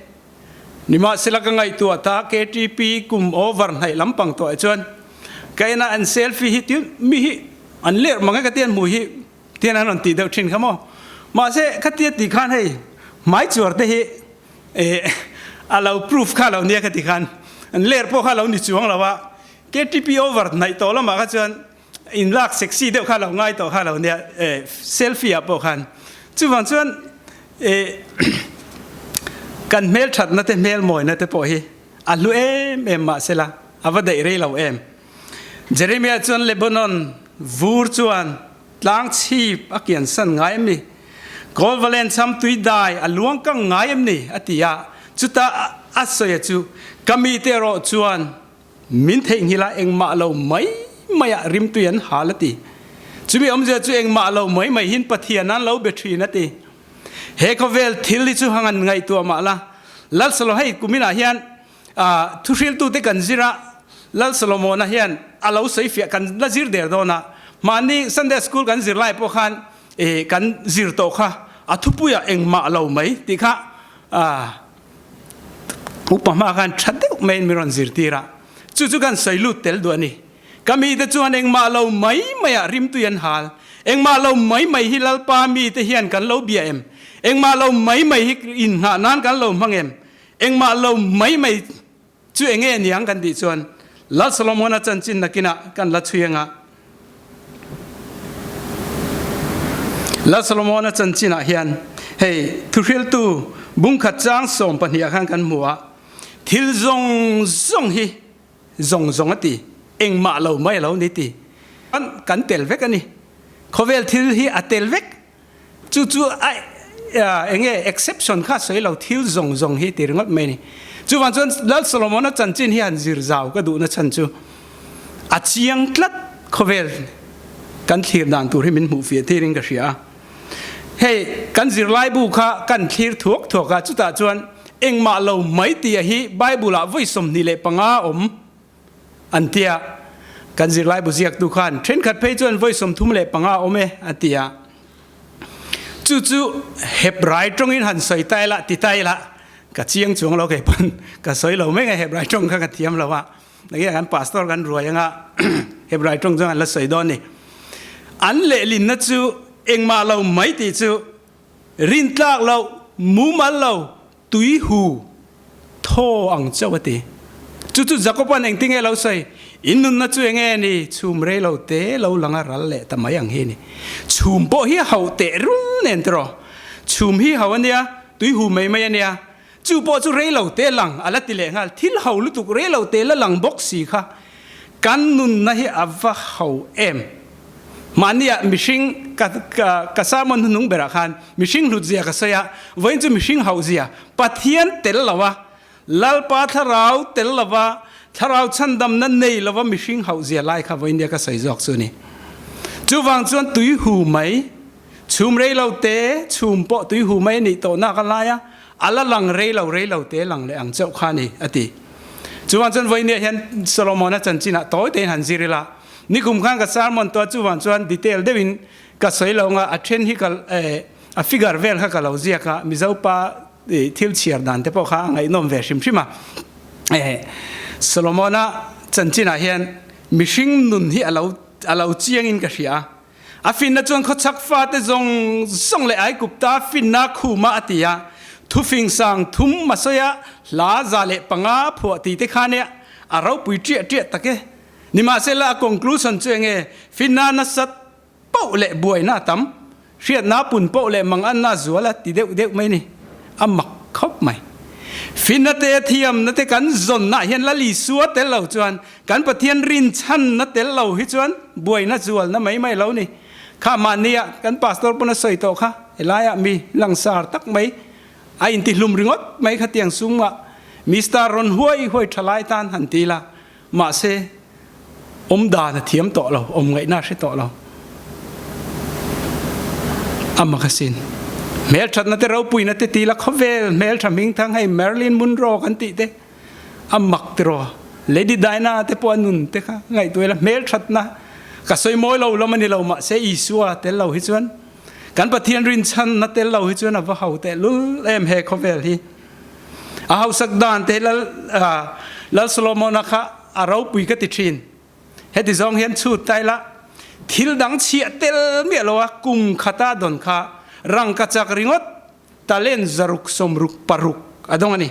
Nimahsela ka ngaihtuah ta KTP kum over hnaih lampang tawh ah chuan ka en a an selfie hi tiu mi hi an lerh mang e ka ti an hmuh hi tian an rawn tih deuh thin kha maw. Mahse khatia tih khan hei hmaichuar te hi Eh, a lo proof kha lo nia ka ti khan an ler pawh kha lo ni chuang lo a, KTP over hnaih tawh lamah kha chuan in lak sexy deuh kha lo ngai tawh kha lo nia eh selfie ah pawh khan chuvang chuan eh kan hmel thatna te hmel mawina te pawh hi a hlu em em mahsela a va daih rei lo em. Jeremiah chuan Lebanon vur chuan Tlang chhip a kiansan ngai em ni? Kawlvalen cham tui dai a luang kang ngai em ni? a ti a. Chutah a sawi a chu, Ka mite erawh chuan min theihnghilh a engmah lo mai maiah rimtui an hal a ti. Chumi awmzia chu engmah lo mai mai hin Pathian an lo be thin a ti. He khawvel thil hi chu hangan ngaihtuah mah la, Lalsalo hei kuminah hian Thuhriltute kan zir a, Lal Solomona hian a lo sawi fiah kan la zir der dawn a. Mahni Sunday School kan zir lai pawh khan kan zir tawh kha a thupuiah engmah lo mai tih kha upa hma khan tha deuh maiin min rawn zirtir a. Chu chu kan sawi lut tel duh a ni. Ka mite chuan engmah lo mai maiah rimtui an hal. Engmah lo mai mai hi Lalpa mite hian kan lo bia em? Engmah lo mai mai hi inngah nan kan lo hmang em? Engmah lo mai mai chu enge niang kan tih chuan Lal Solomona chanchin nakinah kan la chhui anga. Lal Solomona chanchinah hian hei thuhriltu bungkhat chang 12 ah khan kan hmu a, thil zawng zawng hi zawng zawng a ti, engmah lo mai a lo ni ti kan tel vek a ni. Khawvel thil hi a tel vek. Chu chu a enge exception kha sawi lo thil zawng zawng hi ti ringawt mai a ni. Chuvang chuan Lal Solomona chanchin hi han zir zau ka duhna chhan chu a chiang tlat khawvel kan thlir dan tur hi min hmuh fiah tirin ka hria a. Hei kan zirlaibu kha kan thlir thuak thuak a, chutah chuan engmah lo mai tia hi Bible ah vawi 25 awm. An ti a, kan zirlaibu ziaktu khan thenkhat phei chuan vawi 35 awm e a ti a. Chu chu Hebrai tawngin han sawi ta ila ti ta ila ka chiang chuang lo kei pawn ka sawi lo mai nge Hebrai tawng kha ka thiam lo a. Nge kan pastor kan ruai anga Hebrai tawng chuan an la sawi dawn ni. An lehlinna chu engmah lo mai tih chu rintlak loh mumal lo Tui hu thaw ang chauh a ti. Chu chu Jakoba'n engtinge lo sawi? In nunna chu enge ni? Chhum rei lo te lo lang a ral leh ta mai ang hi ni. Chhum pawh hi a hauh teh rul nen tiraw? Chhum hi hauh a nia, tui hu mai mai a nia. Chu pawh chu rei lo te lang a la ti leh nghal. Thil hau lutuk rei lo te la lang bawk si kha kan nunna hi a va hau em? Mahnia mihring ka ka sermon hnuhnung berah khan mihring hlut zia ka sawi a, vawiin chu mihring hauh zia Pathian tel lo a. Lalpa thlarau tel lova, thlarau chhandamna nei lova mihring hauh zia lai kha vawiin nia ka sawi zawk chu a ni. Chuvang chuan tui hu mai, chhum rei lo te, chhum pawh tui hu mai a nih tawh nak a lai a, a la lang rei lo rei lo te lang leh ang chauh kha a ni, a ti. Chuvang chuan vawiin nia hian Solomona chanchinah tawi tein han zir ila, nikum khan ka sermon tawh a, chuvang chuan detail deuhin ka sawi lo anga a then hi ka a figure vel kha ka lo ziak a, Mizo pa thil chhiar dan te pawh kha a ngaihnawm ve hrim hrim a. Solomona chanchinah hian mihring nun hi a lo a lo chiangin ka hria a. A finna chuan khawchhak fate zawng zawng leh Aigupta finna khuma a ti a, thufing sang thum a sawi a, hla 105 phuah ti te kha nia a ropui ṭiah ṭiah tak e. Nimahsela a conclusion chu enge finna nasat poh leh buaina a tam, hriatna pun poh leh manganna a zual a ti deuh deuh mai ni. A mak khawp mai. Finna te thiamna te kan zawnna hian Lal Isua tel lo chuan kan Pathian rinchhanna tel lo hi chuan buaina zualna mai mai lo ni. Kha mahnia kan pastor pawn a sawi tawh kha helaiah mi langsar tak mai a intihlum ringawt mai kha tiang sumah Mister rawn huai huai tha lai tan han ti la Mahse, awm dan a thiam tawh lo, awm ngaihna a hre tawh lo. A mak asin. Hmelthatna te ropuina te tila khawvel hmeltha hmingthang hei Marilyn Monroe kan tih te a mak tiraw. Lady Diana te pawh a nun te kha ngaihtuah ila hmelthatna ka sawi mawi lo lam a ni lo mahse Isua tel lo hi chuan kan Pathian rinchhanna tel lo hi chuan a va ho tehlul em he khawvel hi. A hausak dan te lal lal Solomona kha a ropui ka ti thin. Heti zawng hian chhut ta ila thil dang chhiah tel miah lo a kum khata dawn kha rangkachak ringawt talent 666 a dawng a ni.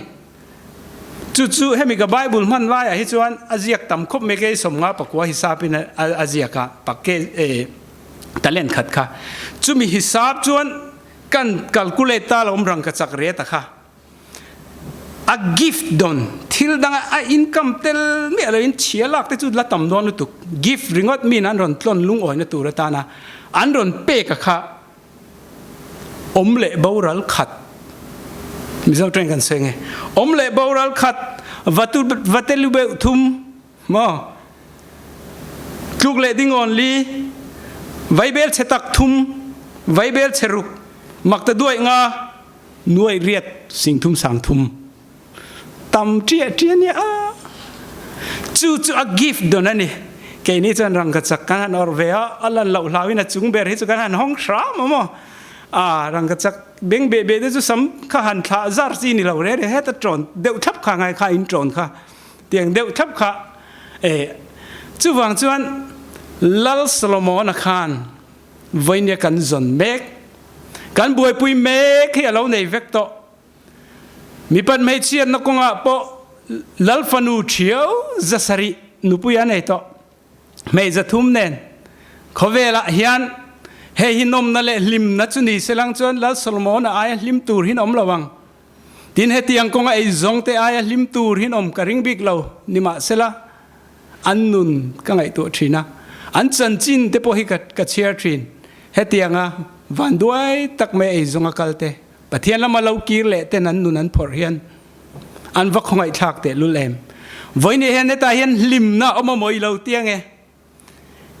Chu chu hemi ka Bible hman laiah hi chuan a ziak tam khawp mai kei 59 hisapin a ziak a pakke talent khat kha. Chumi hisap chuan Kan calculate ta lo rang ka chak re ta kha. A gift don thil dang a income tel miah lo in chhia lak te chu la tam dawn lutuk. Gift ringawt min an rawn tlawn lungawi na tur atana an rawn pek a kha awm leh boral khat Mizo tawng kan sawi nge awm leh boral khat vatu vatelu beuh thum Maw? Tluk leh dingawn li, vaibel chhe tak thum, vaibel chhe ruk, makta duai nga, nuai riat singthum sang thum. Tam ṭiah ṭiah nia a. Chu chu a gift don a ni. Keini chuan rangkachak kan han awrh ve a, a lan loh hlauin a chung ber hi chu kan han hawng hram a maw? A rangkachak beng beh beh te chu sam kha han thlah zar chi ni lo re re heta ṭawn deuh thlap kha ngai kha in ṭawn kha. Tiang deuh thlap kha e. Chuvang chuan Lal Solomona khan vawinia kan zawn mek, kan buaipui mek hi a lo nei vek tawh. Mipat hmeichhiatna kawngah pawh Lal fanu ṭhiau 700 nupui a nei tawh. Hmei 300 nen khawvelah hian hei hi nawmna leh hlimna chu ni selang chuan Lal Solomona aia hlim tur hin awm lo ang. Tin, hetiang kawnga eizawng te aia hlim tur hin awm ka ring bik lo, nimahsela an nun ka ngaihtuah thin a, an chanchin te pawh hi ka chhiar thin. Hetianga vanduai tak mai eizawnga kal te, Pathian lama lo kir leh ten an nun an phawrh hian an va khawngaihthlak tehlul em. Vawiin hian hetah hian hlimna awm a mawi lo tiang e.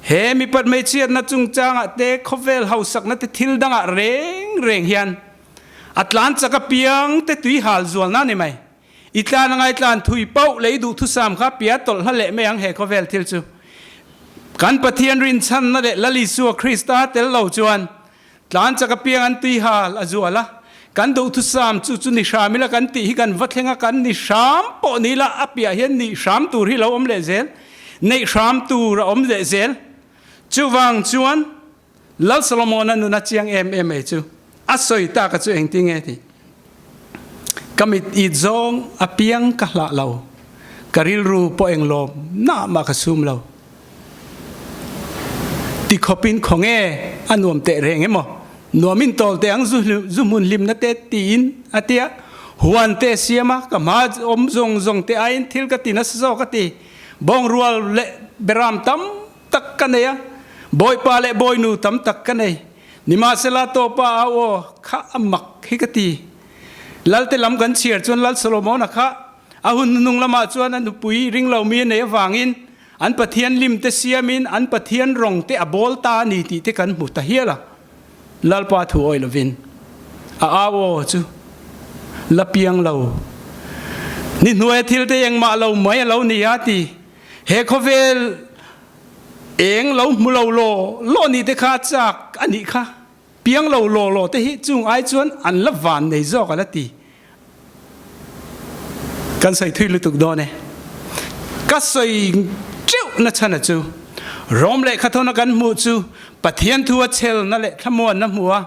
He mipat hmeichhiatna chungchangah te khawvel hausakna te thil dangah reng reng hian a tlan chak apiang te tui hal zualna a ni mai. I tlan a ngaitlan thui pauh lei duhthusam kha pia tawlh hla leh mai ang he khawvel thil chu. Kan Pathian rinchhanna leh Lal Isua Krista tel lo chuan tlan chak apiang an tui hal a zual a, kan duhthusam chu chu ni hram ila kan tih hi kan va thleng a, kan ni hram pawh ni ila a piah hian nih hram tur hi lo awm leh zel, neih hram tur a awm leh zel. Chuvang chuan Lal Solomona nun a chiang em em mai chu a sawi tak a chu engtin nge tih? Ka mit it zawng a piang ka hlah lo, ka rilru pawh eng lawm nah mah ka sum lo. Ti khawpin khaw nge a nuam teh reng emaw? Nuamin tawl teh ang zu hmun hlimna te tiin a tia, huan te siam a, ka hma awm zawng zawng te aiin thil ka ti nasa zawk a ti. Bawngrual leh beram tam tak ka nei a, bawipa leh bawinu tam tak ka nei. Nimahsela tawpa au aw kha a mak hi ka ti. Lalte lam kan chhiar chuan Lal Solomona kha. A hun hnuhnung lamah chuan a nupui ringlo mi a neih avangin an Pathian lim te siamin an Pathian rawng te a bawl ta a ni tih te kan hmu ta hial a. Lalpa thu awih lovin a au aw chu la piang lo. Ni hnuaia thil te engmah lo mai a lo ni a ti. He khawvel eng lo hmu lo law law nih te kha chak a nih kha. Piang lo law law te hi chung ai chuan an la van nei zawk a la ti. Kan sawi thui lutuk dawn e. Ka sawi teuh na chhan a chu Rom lehkhathawna kan hmuh chu Pathian thu a chelna leh thlamuanna hmu a,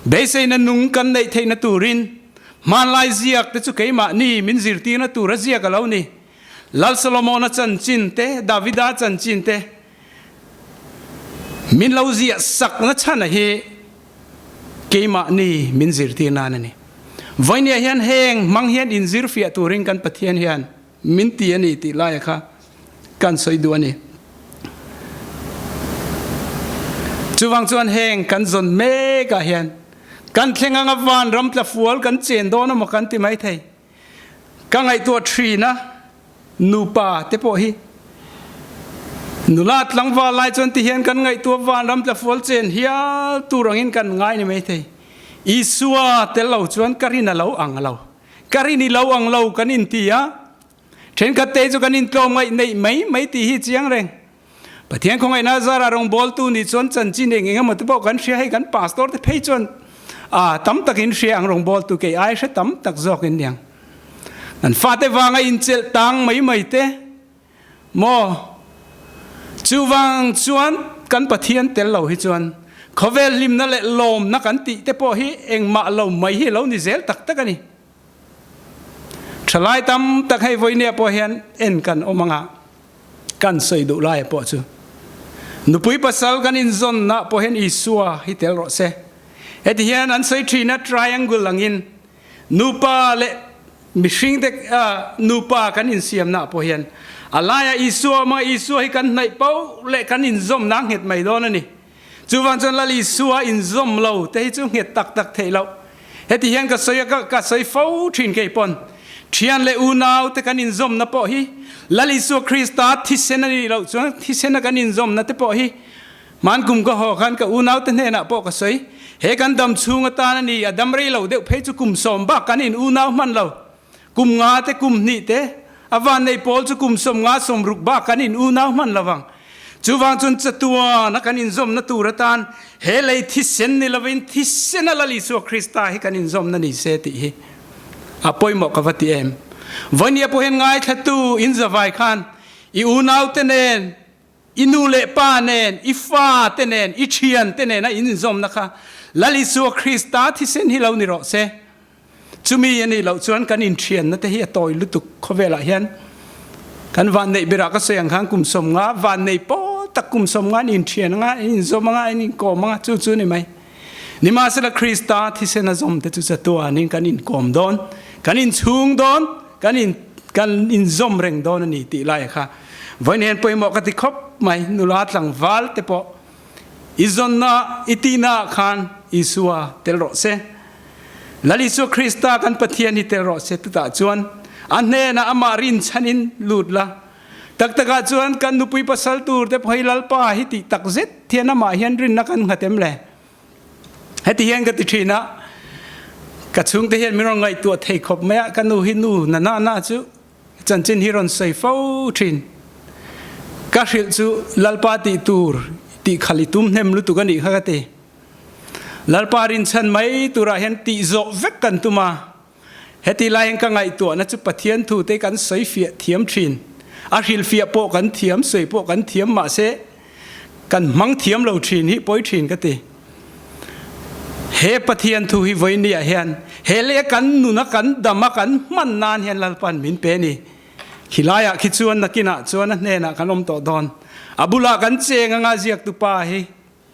beiseina nung kan neih theihna turin hmanlai ziak te chu keimahni min zirtirna tur a ziak a lo ni. Lal Solomona chanchin te, Davida chanchin te min lo ziah sakna chhan a hi keimahni min zirtir nan a ni. Vawinia hian heng hmang hian inzir fiah turin kan Pathian hian min ti a ni tih laia kha kan sawi duh a ni. Chuvang chuan heng kan zawn mekah hian kan thleng anga vanram tlafual kan chen dawn emaw kan ti maithei. Ka ngaihtuah thin a, nupa te pawh hi nula tlangval lai chuan ti hian kan ngaihtuah vanram tlafual chen hial tur angin kan ngai ni maithei. Isua tel lo chuan ka rin a lo ang lo, ka rin i lo ang lo kan inti a, thenkhat te chu kan intlawm ngaih neih mai mai tih hi chiang reng. Pathian khawngaihna zara rawngbawltu nih chuan chanchin eng eng emaw te pawh kan hria hei kan pastor te phei chuan a tam takin hria ang rawngbawltu kei ai hre tam tak zawk in niang. Kan fate vanga inchelh tang mai mai te maw chuvang chuan kan Pathian tel lo hi chuan khawvel hlimna leh lawmna kan tih te pawh hi engmah lo mai hi lo ni zel tak tak a ni. Thalai tam tak hei vawinia pawh hian en kan awm anga kan sawi duh laia pawh chu nupui pasal kan inzawnna pawh hian Isua hi tel rawh se. Heti hian an sawi thin a triangle angin nupa leh mihring te nupa kan insiamna pawh hian a laia Isua awm anga Isua hi kan hnaih poh leh kan inzawmna nghet mai dawn a ni. Chuvang chuan Lal Isua inzawm lo te hi chu nghet tak tak theih loh. Heti hian ka sawi a, ka sawi fo thin kei pawn. Thian leh unau te kan inzawmna pawh hi Lal Isua Krista thisen a nih loh chuan thisena kan inzawmna te pawh hi hman kum ka haw khan ka unau te hnenah pawh ka sawi. He kan dam chhung atan a ni, a dam rei lo deuh phei chu kum sawm bak kan in unau hman lo. Kum nga te kum hnih te, a vannei pawl chu kum 50 60 bak kan in unau hman lovang. Chuvang chuan chatuan a kan inzawmna tur atan he lei thisen ni lovin thisena Lal Isua Krista hi kan inzawmna ni se tih hi a pawimawh ka va ti em. Vawinia pawh hian ngaithlatu inzavai khan i unaute nen, i nu leh pa nen, i fa te nen, i thian te nena in inzawmna kha Lal Isua Krista thisen hi lo ni rawh se. Chumi a nih loh chuan kan inthianna te hi a tawi lutuk khawvelah hian kan vanneih berah ka sawi ang khan kum 50 vanneih pawl tak kum 50 an inthian anga, an inzawm anga, an inkawm anga chu chu ni mai. Nimahsela Krista thisen a zawm te chu chatuanin kan inkawm dawn, kan inchhung dawn, kan in kan inzawm reng dawn a ni tih laia kha vawiin hian pawimawh ka ti khawp mai. Nula tlangval te pawh i zawnna i tihnaah khan Isua tel rawh se. Lal Isua Krista kan Pathian hi tel rawh se tutah chuan a hnenah amah rinchhanin lut la. Tak takah chuan kan nupui pasal tur te pawh hi Lalpa hi tih tak zet hian amah hian rinna kan nghat em le? Heti hian ka ti thin a, ka chhungte hian min rawn ngaihtuah thei khawp mai a, ka nu hi nu na na na chu chanchin hi rawn sawi fo thin. Ka hrilh chu Lalpa tih tur tih khal i tum hnem lutuk a nih kha ka ti. Lalpa rinchhan mai turah hian tih zawh vek kan tum a, heti lai hian ka ngaihtuahna chu Pathian thu te kan sawi fiah thiam thin. A hrilhfiah pawh kan thiam, sawi pawh kan thiam mahse kan hmang thiam lo thin hi pawi thin ka ti. He Pathian thu hi vawinia hian he leh kan nuna kan dama kan hman nan hian Lalpan min pe a ni. Khilaiah khi chuan nakinah chuan a hnenah kan awm tawh dawn. A bulah kan cheng anga ziaktu pa hi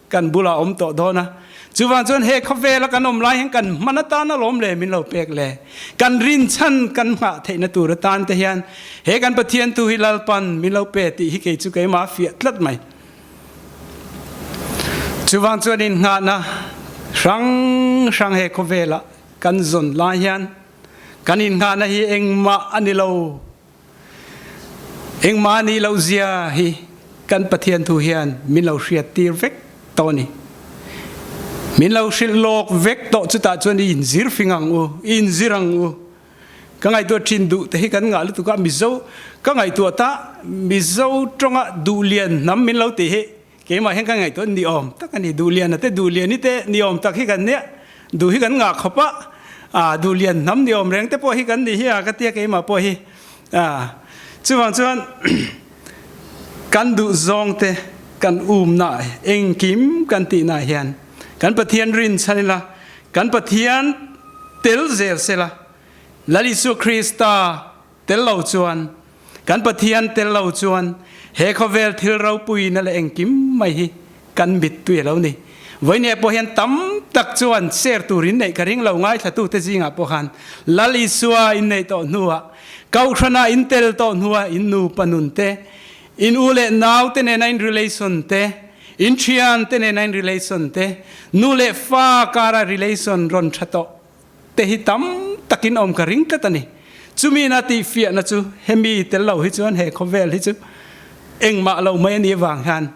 kan bulah awm tawh dawn a. Chuvang chuan he khawvela kan awm lai hian kan hman atan alawm le min lo pek le. Kan rinchhan kan nghah theihna tur atan te hian he kan Pathian thu hi Lalpan min lo pe tih hi kei chu keimah a fiah tlat mai. Chuvang chuan innghahna hrang hrang he khawvela kan zawn lai hian. Kan innghahna hi engmah a ni lo. Engmah a nih loh zia hi kan Pathian thu hian min lo hriattir vek tawh a ni. Min lo hrilh lawk vek tawh chutah chuan i inzir fing ang u, i inzir ang u. Ka ngaihtuah thin duh te hi kan ngah lutuk a, Mizo ka ngaihtuah ta Mizo tawnga duhlian hnam min lo tih hi keimah hian ka ngaihtuah ni awm tak a ni. Duhliana te Duhliani te ni awm tak hi kan nia, duh hi kan ngah khawp a, ah duhlian hnam ni awm reng te pawh hi kan nih hi a ka tia keimah pawh hi. Ah chuvang chuan kan duh zawng te kan umna engkim kan tihna hian kan Pathian rin chhan ila, kan Pathian tel zel sela, Lal Isua Krista tel lo chuan, kan Pathian tel lo chuan he khawvel thil ropuina leh engkim mai hi kan mittui a lo ni. Vawinia pawh hian tam tak chuan share tur in neih ka ring lo ngaithlatute zingah pawh khan Lal Isua in neih tawh hnuah, Kohhrana in tel tawh hnuah in nupa nun te, in u leh nau te nena in relation te, in thian te nena in relation te, nu leh fa kara relation rawn tha tawh te hi tam takin awm ka ring tlat a ni. Chumi na tihfiahna chu hemi tel lo hi chuan he khawvel hi chu engmah lo mai a nih avang hian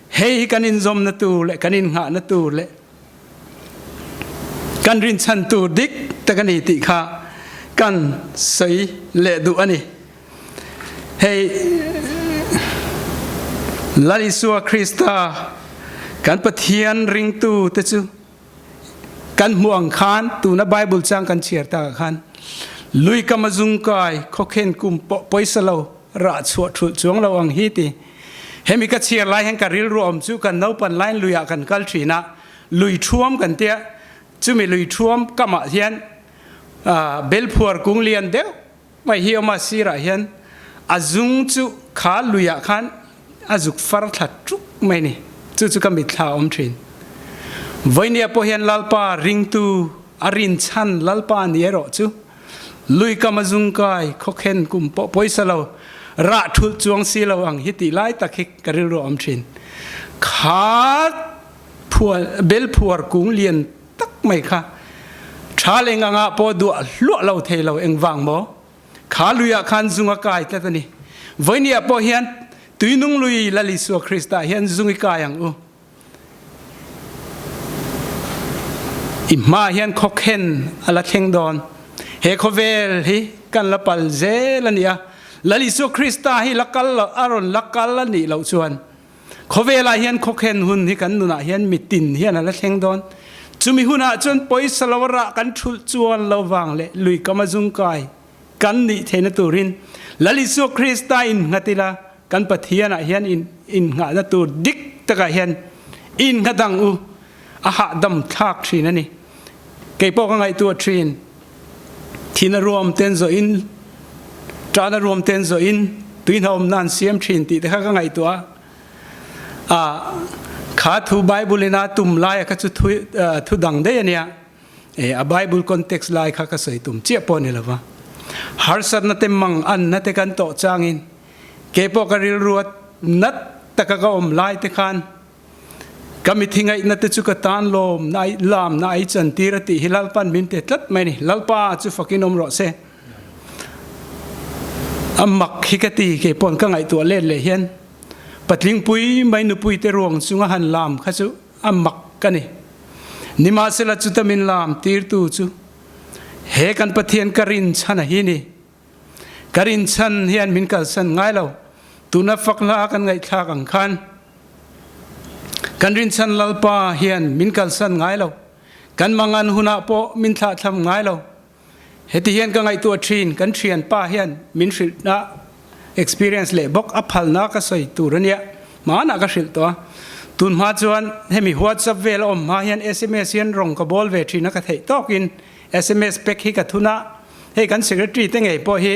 hei hi kan inzawmna tur leh kan innghahna tur leh kan rinchhan tur dik tak a ni tih kha kan sawi leh duh a ni. Hei Lal Isua Krista kan Pathian ringtu te chu Kan hmuh ang khan tuna Bible chang kan chhiar takah khan lui kam a zung kai khawkhen kum pawh pawisa lo rah chhuah thulh chuang lo ang hi ti. Hemi ka chhiar lai hian ka rilru awm chu kan naupan laiin luiah kan kal thin a, lui thuam kan tia, chumi lui thuam kamah hian belphuar kung lian deuh mai hi awm a, sirah hian a zung chu kha luiah khan a zuk far thla tuk mai ni. Chu chu ka mitthla a awm thin. Vawinia pawh hian Lalpa ringtu a rinchhan Lalpa ni erawh chu lui kam a zung kai khawkhen kum pawh pawisa lo rah thulh chuang si lo ang hi tih lai tak hi ka rilru a awm thin. Kha phuar bel phuar kung lian tak mai kha tha leh ngangah pawh duah hluah lo thei lo engvang maw? Kha luiah khan zung a kai tlat a ni. Vawinia pawh hian tuinung lui Lal Isua Krista hian zung i kai ang u. I hma hian khawkhen a la thleng dawn. He khawvel hi kan la pal zel a ni a. Lal Isua Krista hi la kal lo, a rawn la kal a nih loh chuan Khawvelah hian khawkhen hun hi kan nunah hian mitin hian a la thleng dawn. Chumi hunah chuan pawisa lo rah kan thulh chuan lo vang leh lui kam a zung kai kan nih theihna turin Lal Isua Krista innghat ila kan Pathianah hian in innghahna tur dik takah hian innghat ang u. A hahdam thlak thin a ni. Kei pawh ka ngaihtuah thin. Thin a ruam ten zawh in, tan a ruam ten zawh in tui hna awmna an siam thin tih te kha ka ngaihtuah a. Kha thu Bible in a tum lai a kha chu thu thu dang daih a nia. E a Bible context lai kha ka sawi tum chiah pawh a ni lova. Harsatna te mang anna te kan tawh changin kei pawh ka rilru a nat taka ka awm lai te khan Ka mithi ngaihna te chu ka tan lawm na ai lam na ai chan tir a tih hi Lalpan min pe tlat mai a ni. Lalpa chu fakin awm rawh se. A mak hi ka ti kei pawn ka ngaihtuah let leh hian patling pui mai nupui te ruang chunga han lam kha chu a mak ka ni. Nimahsela chuta min lam tirtu chu he kan Pathian ka rin chhan a hi ni. Ka rinchhan hian min kalsan ngai lo. Tuna fak hla kan ngaihthlak ang khan kan rinchhan Lalpa hian min kalsan ngai lo. Kan mangan hunah pawh min thlahthlam ngai lo. Heti hian ka ngaihtuah thin, kan thianpa hian min hrilhna experience leh bawk a phalna ka sawi tur a nia. Hmanah ka hrilh tawh a. Tun hma chuan hemi WhatsApp vel a awm hma hian sms hian rawng ka bawl ve thin a ka theih tawkin sms pack hi ka thun a. Hei kan secretary te ngei pawh hi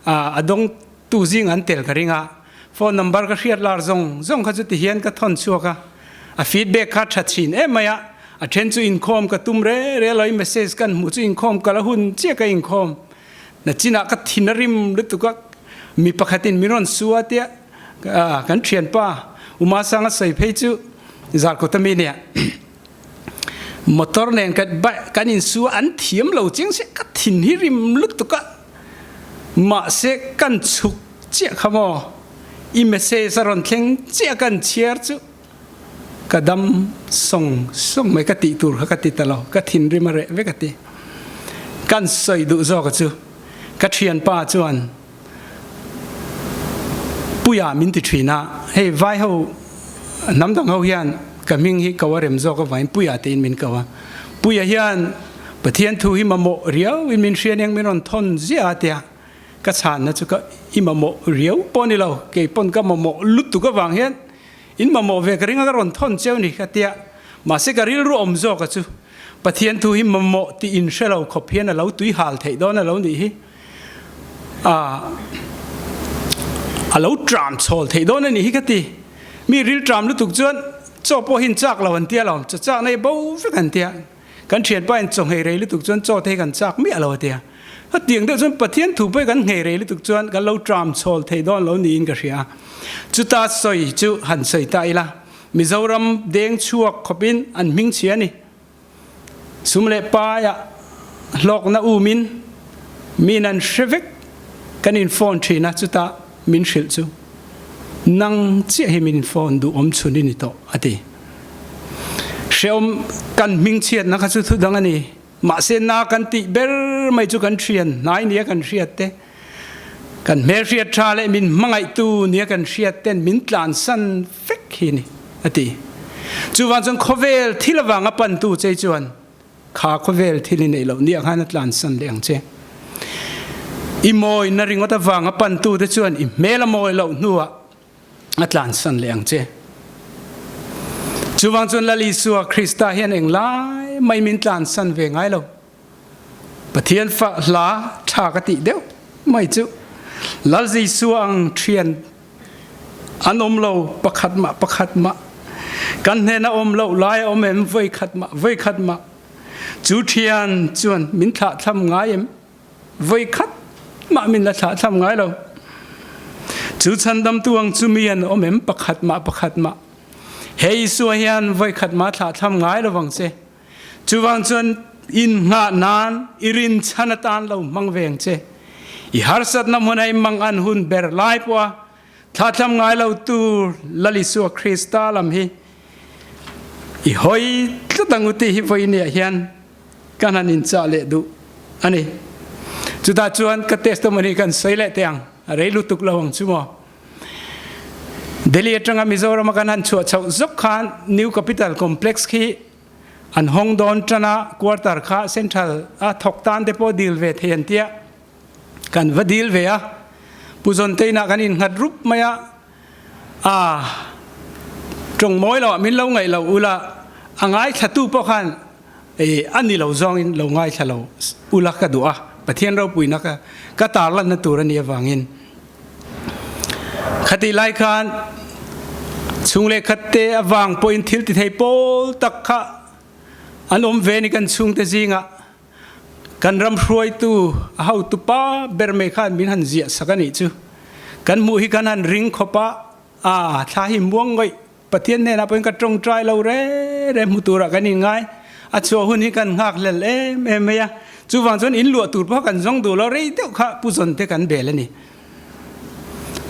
a dawng tu zing an tel ka ring a, phone number ka hriat lar zawng zawng kha chu ti hian ka thawn chhuak a, a feedback kha tha thin em mai a, a then chu inkhawm ka tum re re lo i message kan hmuh chu inkhawm ka la hun chiah ka inkhawm na chinah ka thin a rim lutuk a, mi pakhatin min rawn su a tia kan thianpa Umasanga sawi phei chu Zarkawta mi nia. Motor nen kan kan insu a, an thiam lo chiang se ka thin hi rim lutuk a, mahse kan chhuk chiah kha maw i message a rawn thleng chiah kan chhiar chu ka dam sawng sawng mai ka tih tur kha ka ti ta lo, ka thinrim a reh vek a ti. Kan sawi duh zawk a chu ka thianpa chuan Puia min ti thin a, hei vai ho hnam dang ho hian ka hming hi ko a rem zawk avangin Puia tiin min ko a. Puia hian Pathian thu hi mamawh riau in min hria aniang min rawn thawn ziah a tia ka chhanna chu ka i mamawh riau pawh ni lo, kei pawn ka mamawh lutuk avang hian in mamawh ve ka ring a ka rawn thawn cheu ni ka tia mahse ka rilru awm zawk a chu Pathian thu hi mamawh tih in hre lo khawp hian a lo tui hal theih dawn a lo nih hi. A lo tram chhawl theih dawn a nih hi ka ti. Mi ril tram lutuk chuan chaw pawh hi in chak lo an tia lo, chaw chak na hi bo vek an tia. Kan thianpa in chaw nghei rei lutuk chuan chaw te hi kan chak miah lo a tia. Hetiang deuh chuan Pathian thu pawh hi kan nghei rei lutuk chuan kan lo tram chhawl thei dawn lo niin ka hria. Chuta sawi chu han sawi ta ila, Mizoram deng chhuak khawpin an hming chhia a ni. Sum leh paiah hlawkna umin min an hre vek kan in phone thin a, chutah min hrilh chu nang chiah hi min phone duh awm chhun i ni tawh a ti. Hreawm kan hmingchhiatna kha chu thu dang a ni, mahse na kan tih ber mai chu kan thian hnai nia kan hriat te, kan hmelhriat tha leh min hmangaihtu nia kan hriat ten min tlansan vek hi ni a ti. Chuvang chuan khawvel thil avanga pantu che chuan kha khawvel thil i neih loh nia khan a tlansan leh ang che. I mawina ringawt avanga pantu te chuan i hmel a mawi loh hnuah a tlansan leh ang che. Chuvang chuan Lal Isua Krista hian englai mai min tlansan ve ngai lo. Pathian fa hla tha ka tih deuh mai chu Lal Jesuh ang thian an awm lo pakhat mah pakhat mah kan hnena awm lo lai a awm em voi khat mah voi khat mah chu thian chuan min thlah thlam ngai em voi khat mah min la thlah thlam ngai lo chu chhandamtu ang chu mi an awm em pakhat mah pakhat mah he Isua hian voi khat mah thlah thlam ngai lo vang che Chuvang chuan in hngah nan i rinchhan atan lo hmang ve ang che. I harsatna hmun a i mang an hun ber lai pawha thlathlam ngai lo tur Lal Isua Krista lam hi i hawi tlat ang u tih hi vawiin ah hian kan han inchah leh duh a ni. Chutah chuan ka testimony kan sawi leh teh ang, a rei lutuk lo ang chu maw. Delhi atanga Mizoram a kan han chhuah chhoh zawk khan New Capital Complex khi an hawng dawn tan a, quarter kha central a thawk tan te pawh dil ve thei an tia, kan va dil ve a, Pu Zawnteinah kan innghat rup mai a, aa tawng mawi loh ah min lo ngaih lo ula, a ngaithlatu pawh khan a ni lo zawngin lo ngaithla lo ula ka duh a, Pathian ropuina ka ka tarlanna tur a nih avangin. Khatih lai khan chhung leh khat te avang pawhin thil ti thei pawl tak kha an awm ve ni kan chhungte zingah kan ram hruaitu a hotu pa ber mai khan min han ziah sak a nih chu. Kan hmuh hi kan han ring khawp a, aa thla hi muang ngawih Pathian hnenah pawhin ka tawngtai lo re re hmu turah kan inngai. A chhuah hun hi kan nghak hlel em em mai a. Chuvang chuan in luah tur pawh kan zawng duh lo rei deuh kha Pu Zawn te kan bel a ni.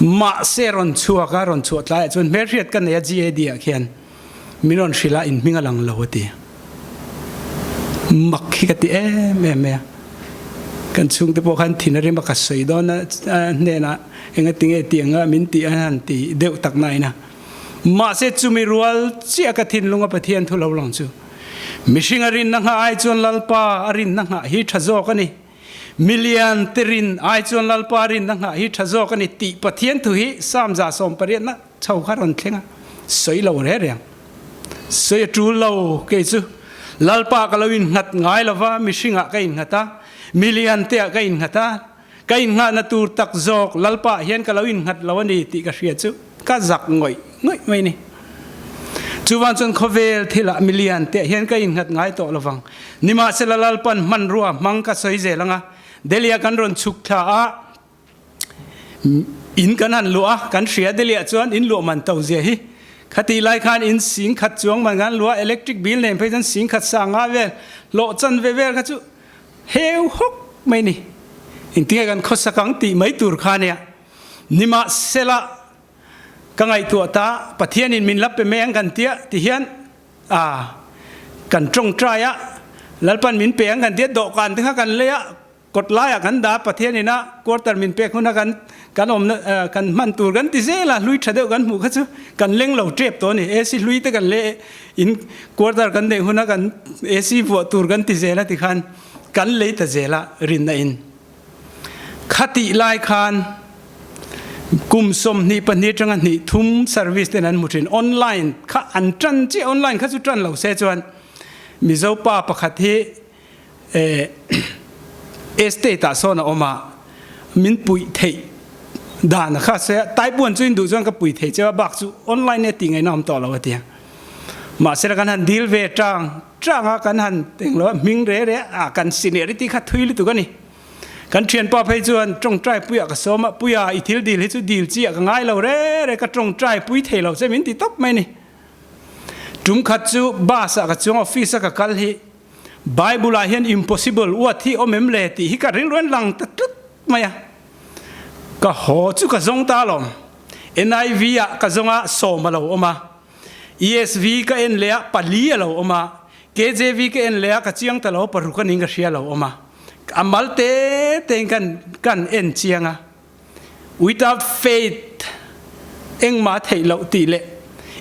Mahse rawn chhuak a, rawn chhuah tlaiah chuan hmelhriat ka nei a GAD ah khian min rawn hrilh a in hming a lang lo a ti. Mak hi ka ti em em mai a. Kan chhungte pawh khan thin a rim a ka sawi dawn a hnenah engatinge tiang a min tih a han ti deuh tak nain a. Mahse chumi rual chiah ka thinlunga Pathian thu lo lang chu mihring a rinna nghah ai chuan Lalpa a rinna nghah hi tha zawk a ni. Milian te rin ai chuan Lalpa a rinna nghah hi tha zawk a ni tih Pathian thu hi Psalm 118 chho kha rawn thleng a, sawi lo reng reng. Sawi a tul lo kei chu Lalpa ka lo innghat ngai lova mihringah ka innghat a, milian te ah ka innghat a, Ka innghahna tur tak zawk Lalpa ah hian ka lo innghat lo a ni tih ka hria chu ka zak ngawih ngawih mai ni. Chuvang chuan khawvel thilah milian te ah hian ka innghat ngai tawh lovang. Nimahsela Lalpan hmanrua hmang ka sawi zel anga Delhi ah kan rawn chhuk thla a, in kan han luah a, kan hria Delhi ah chuan in luah man to zia hi. Khati lai khan in sing khat chuang man khan lua electric bill nen phei chuan sing khat sa nga vel hlawh chan ve vel kha chu heu hawk mai ni. Engtinge kan khawsak ang tih mai tur kha nia. Nimahsela ka ngaihtuah ta Pathianin min la pe mai ang kan tia ti hian a kan tawngtai a, Lalpan min pe ang kan tia dawhkan te kha kan lei a, Kawt laiah kan dah Pathian ina quarter min pek huna kan kan awmna kan hman tur kan ti zel a, hlui tha deuh kan hmuh kha chu kan leng lo tep tawh a ni. AC hlui te kan leh in quarter kan neih huna kan AC vuah tur kan ti zel a tikhan kan lei ta zel a rinna in. Khatih lai khan kum 22 atanga hnih thum service ten an hmu thin. Online kha an tan chiah online kha chu tan lo se chuan Mizo pa pakhat hi Estate ah sawn a awm a, min puih theih dan a kha se Taipuan chu in duh chuan ka pui thei cheu a, bak chu online e tih ngaihna awm tawh lo a ti a. Mahse kan han deal ve tang tang a, kan han englo a hming re re a, kan seniority kha thui lutuk a ni. Kan thianpa phei chuan tawngtai puiah ka sawm a, Puia i thil deal hi chu deal chi ah ka ngai lo re re, ka tawngtai pui thei lo che min ti tawp mai ni. Tum khat chu bus ah ka chuang office a ka kal hi Bible ah hian impossible word hi awm em le tih hi ka rilru an lang ta tlat mai a. Ka haw chu ka zawng ta alawm. NIV ah ka zawng a sawm a lo awm a. ESV ka en leh a pali a lo awm a. KJV ka en leh a ka chiang ta lo paruk aning ka hria a lo awm a. A mal te te in kan kan en chiang a. Without faith engmah a theih loh tih leh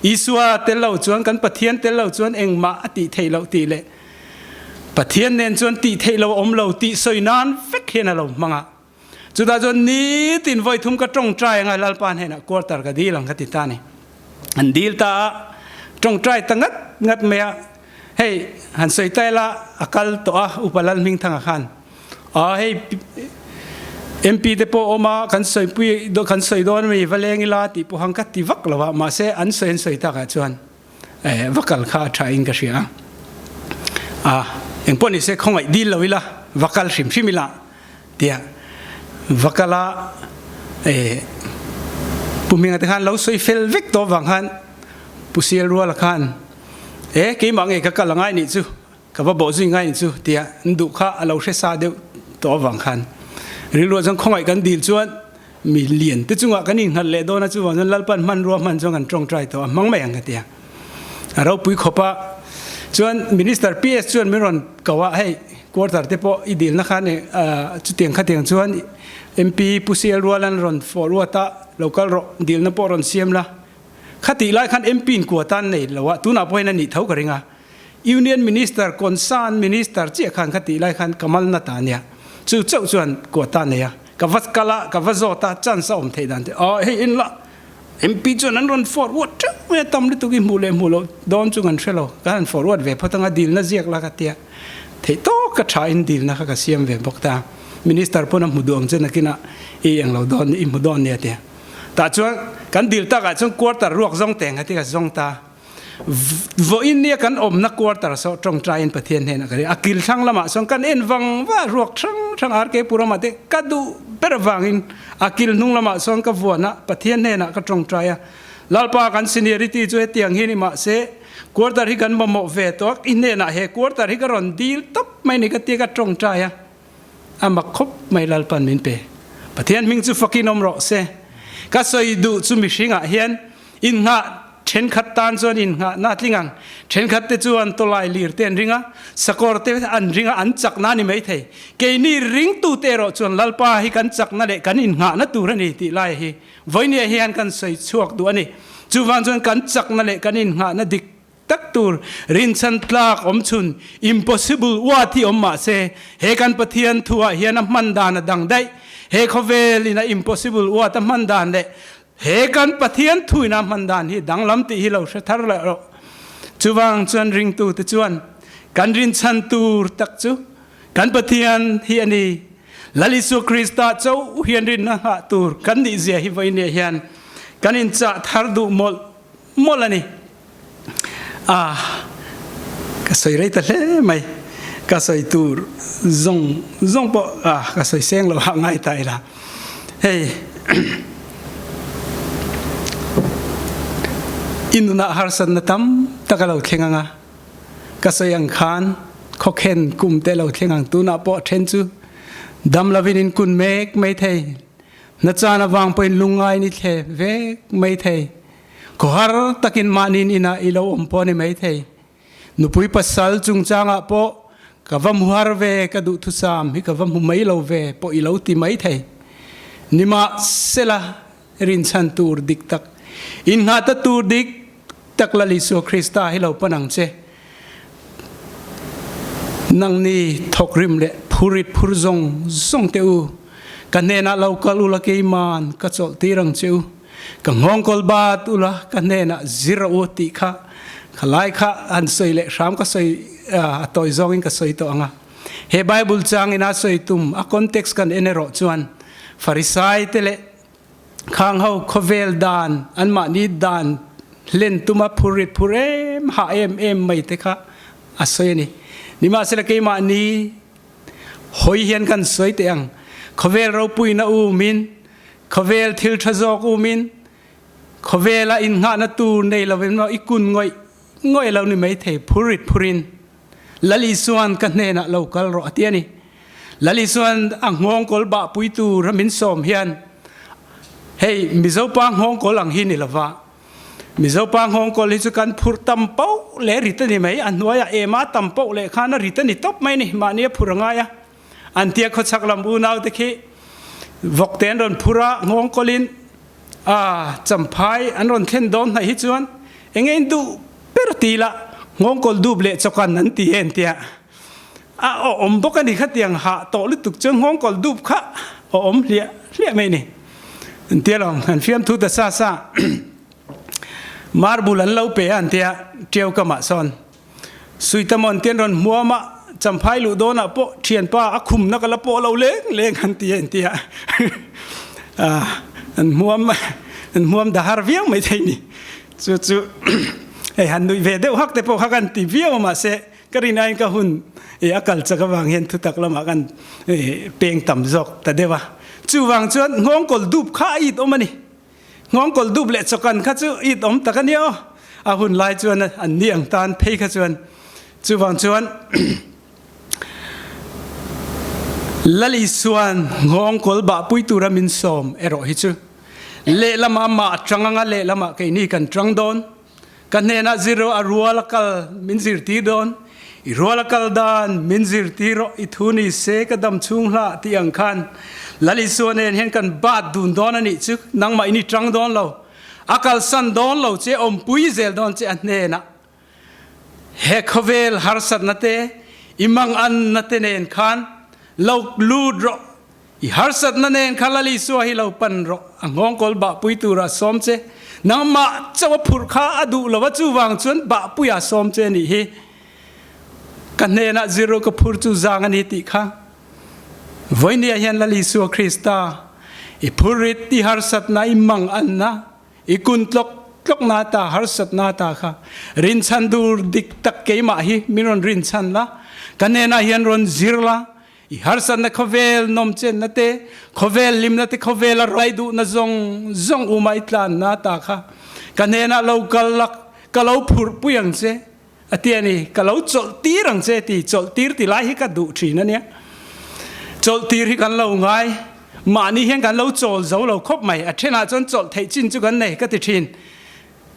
Isua tel lo chuan kan Pathian tel lo chuan engmah a tih theih loh tih leh Pathian nen chuan tih theih lo a awm lo tih sawi nan vek hian a lo hmang a. Chutah chuan nitin vawi thum ka tawngtai anga Lalpa hnenah quarter ka dil ang ka ti ta ni. An dil ta a, tawngtai ta ngat ngat mai a, hei han sawi ta ila a kal tawh a Upa Lalhmingthanga khan. A hei MP te pawh awm a, kan sawipui kan sawi dawn ami va leng ila tih pawh han ka ti vak lo a, mahse an sawi an sawi takah chuan va kal kha a tha in ka hria a. A engpawh ni se khawngaih dil lo ila va kal hrim hrim ila tia va kal a Pu Hminga te khan lo sawi fel vek tawh avang khan Pu Sialruala khan e keimah ngei ka kal angai nih chu Ka va bawh zui ngai chu tia an duh kha a lo hre sa deuh tawh avang khan rilruah chuan khawngaih kan dil chuan mi lian te chungah kan innghat leh dawn a, chuvang chuan Lalpan hmanrua hman chuan kan tawngtai tawh a, hmang mai ang ka ti a. A ropui khawp a, chuan Minister PS chuan min rawn ko a, hei quarter te pawh i dilna khan chutiang khatiang chuan MP Pu CL Rualan rawn forward a, lo kal rawh, dilna pawh rawn siam la. Khatih lai khan MP in kua tan nei lo a, tunah pawh hian a nih tho ka ring a. Union Minister, Concern Minister chiah khan kha tih lai khan Kamal Nath a nia. Chu chauh chuan quota nei a. Ka va kal a, ka va zawt a, chance a awm theih dan te, aw hei en la, MP chuan an rawn forward teuh mai a, tam lutuk i hmuh leh hmuh loh dawn chu kan hre lo, kan han forward ve phawt anga dilna ziak la ka tia. Theih tawk ka tha in dilna kha ka siam ve bawk ta. Minister pawn a hmu duh ang che nakinah i englo dawn, i hmu dawn nia tia. Tah chuan kan dil takah chuan quarter ruak zawng teng kha ti ka zawng ta. Vawiin nia kan awmna quarter saw tawngtaiin Pathian hnenah ka ring. A kil thlang lamah sawn kan en vang va ruak hrang hrang RK Puramah te ka duh ber avangin a kil hnung lamah sawn ka vuan a, Pathian hnenah ka tawngtai a. Lalpa kan seniority chu hetiang hi ni mahse quarter hi kan mamawh ve tawh a, i hnenah he quarter hi ka rawn dil tawp mai ni ka tia ka tawngtai a. A mak khawp mai Lalpan min pe. Pathian hming chu fakin awm rawh se. Ka sawi duh chu mihringah hian innghah thenkhat tan chuan innghahna a tling ang. Thenkhat te chuan tawlai lir te an ring a, sakawr te an ring a, an chakna a ni maithei. Keini ringtute erawh chuan Lalpa hi kan chakna leh kan innghahna tur a ni tih lai hi vawinia hian kan sawi chhuak duh a ni. Chuvang chuan kan chakna leh kan innghahna dik tak tur rinchhan tlak awm chhun impossible word hi awm mah se he kan Pathian thu ah hian a hman dan a dang daih. He khawvel in a impossible word a hman dan leh he kan Pathian thu in a hman dan hi danglam tih hi lo hre thar leh rawh. Chuvang chuan ringtu te chuan kan rinchhan tur tak chu kan Pathian hi a ni. Lal Isua Krista chauh hian rinna nghah tur kan nih zia hi vawiin hian kan inchah thar duh mawlh mawlh a ni. A, ka sawi rei ta hle mai. Ka sawi tur zawng zawng pawh a, ka sawi seng lo ah ngai ta ila. Hei, I nunah harsatna tam tak a lo thleng ang a, ka sawi ang khan khawkhen kum te lo thleng ang. Tunah pawh then chu dam lovin in kun mek mai thei, na chan avang pawhin lungngai ni thle vek mai thei, khawhar takin mahniin inah i lo awm pawh a ni mai thei. Nupui pasal chungchangah pawh ka va hmu har ve, ka duhthusam hi ka va hmu mai lo ve pawh i lo ti mai thei. Nimahsela, Rinchhan tur dik tak, inngahta tur dik tak Lal Isua Krista hi lo pan ang che. Nangni thawkrim leh phurit phur zawng zawng teh u, ka hnenah lo kal ula keiman ka chawlh tir ang che u, ka nghawngkawl bat ula ka hnenah zir a u tih kha khalai kha han sawi leh hram ka sawi a tawi zawngin ka sawi tawh ang a. He Bible changin a sawi tum a context kan en erawh chuan Farisai te leh Khang ho khawvel dan, anmahni dan hlen tuma phurrit phur em hah em em mai te kha a sawi a ni. Nimahsela keimahni hawi hian kan sawi teh ang. Khawvel ropuina umin, khawvel thil tha zawk umin, khawvela innghahna tur nei lovin maw i kun ngawih ngawih lo ni mai thei phurrit phurin Lal Isuan ka hnenah lo kal rawh a ti a ni. Lal Isuan a nghawngkawl bahpui tur a min sawm hian hei Mizopa nghawngkawl ang hi ni lova, Mizopa nghawngkawl hi chu kan phurh tam poh leh rit a ni mai, a hnuaiah ema tam poh leh khan a rit a ni tawp mai ni, mahni a phurh a ngai a. An tia khawchhak lam unaute khi vawkte an rawn phur a, nghawngkawlin a champhai an rawn thlen dawn hnaih hi chuan enge in duh ber ti ila nghawngkawl dup leh chawkan an ti en tia a awm bawk a ni khatiang hah tawh lutuk chuan nghawngkawl dup kha a awm hliah hliah mai ni an tia lo an fiamthu ta sa sa marble an lo pe a an tia tiau kamah sawn Suitamon te an rawn hmuam a, Champhai luh dawnah pawh thianpa a khumna ka la pawh lo leng leng an ti a inti a, an hmuam an hmuam dahar viau mai thei ni. Chu chu hei han nuih ve deuh hak te pawh kha kan ti viau a mahse ka rin aiin ka hun a kal chak avang hian thutak lamah kan peng tam zawk ta deuh a. Chuvang chuan nghawngkawl dup kha a it awm a ni. Nghawngkawl dup leh chawkan kha chu it awm tak a nia aw. A hun lai chuan an ni ang tan phei kha chuan chuvang chuan Lal Isuan nghawngkawl bahpui tura min sawm erawh hi chu lehlamah amah a tang anga lehlamah keini kan tang dawn. Ka hnenah zir rawh a rual a kal min zirtir dawn, i rual a kal dan min zirtir rawh, i thu ni se ka dam chhung hlah tih ang khan Lal Isua nen hian kan bat dun dawn a nih chu, nangmah in i tang dawn lo, a kalsan dawn lo che, awmpui zel dawn che a hnenah. He khawvel harsatna te, i manganna te nen khan lo lut rawh. I harsatna nen kha Lal Isua hi lo pan rawh, a nghawngkawl bahpui tura sawm che. Nangmah chauh a phurh kha a duh lo a, chuvang chuan bahpuia sawm che a nih hi. Ka hnenah zir rawh, ka phur chu zang a ni tih kha. Vawinia hian Lal Isua Krista, i phurrit, i harsatna, i manganna, I kun tlawk tlawk na ta harsat na ta kha rinchhan dur dik tak keimah hi min rawn rinchhan la, ka hnenah hian rawn zir la, i harsatna khawvel nawmchen na te, khawvel hlimna te, khawvel a rai duhna zawng zawng uma i tlan na ta kha ka hnenah lo kal la, ka lo phurh pui ang che a ti a ni. Ka lo chawlh tir ang che ti, chawlh tir ti lai hi ka duh thin a nia. Chawlh tir hi kan lo ngai, mahni hian kan lo chawl zo lo khawp mai. A thenah chuan chawlh theih chin chu kan nei ka ti thin.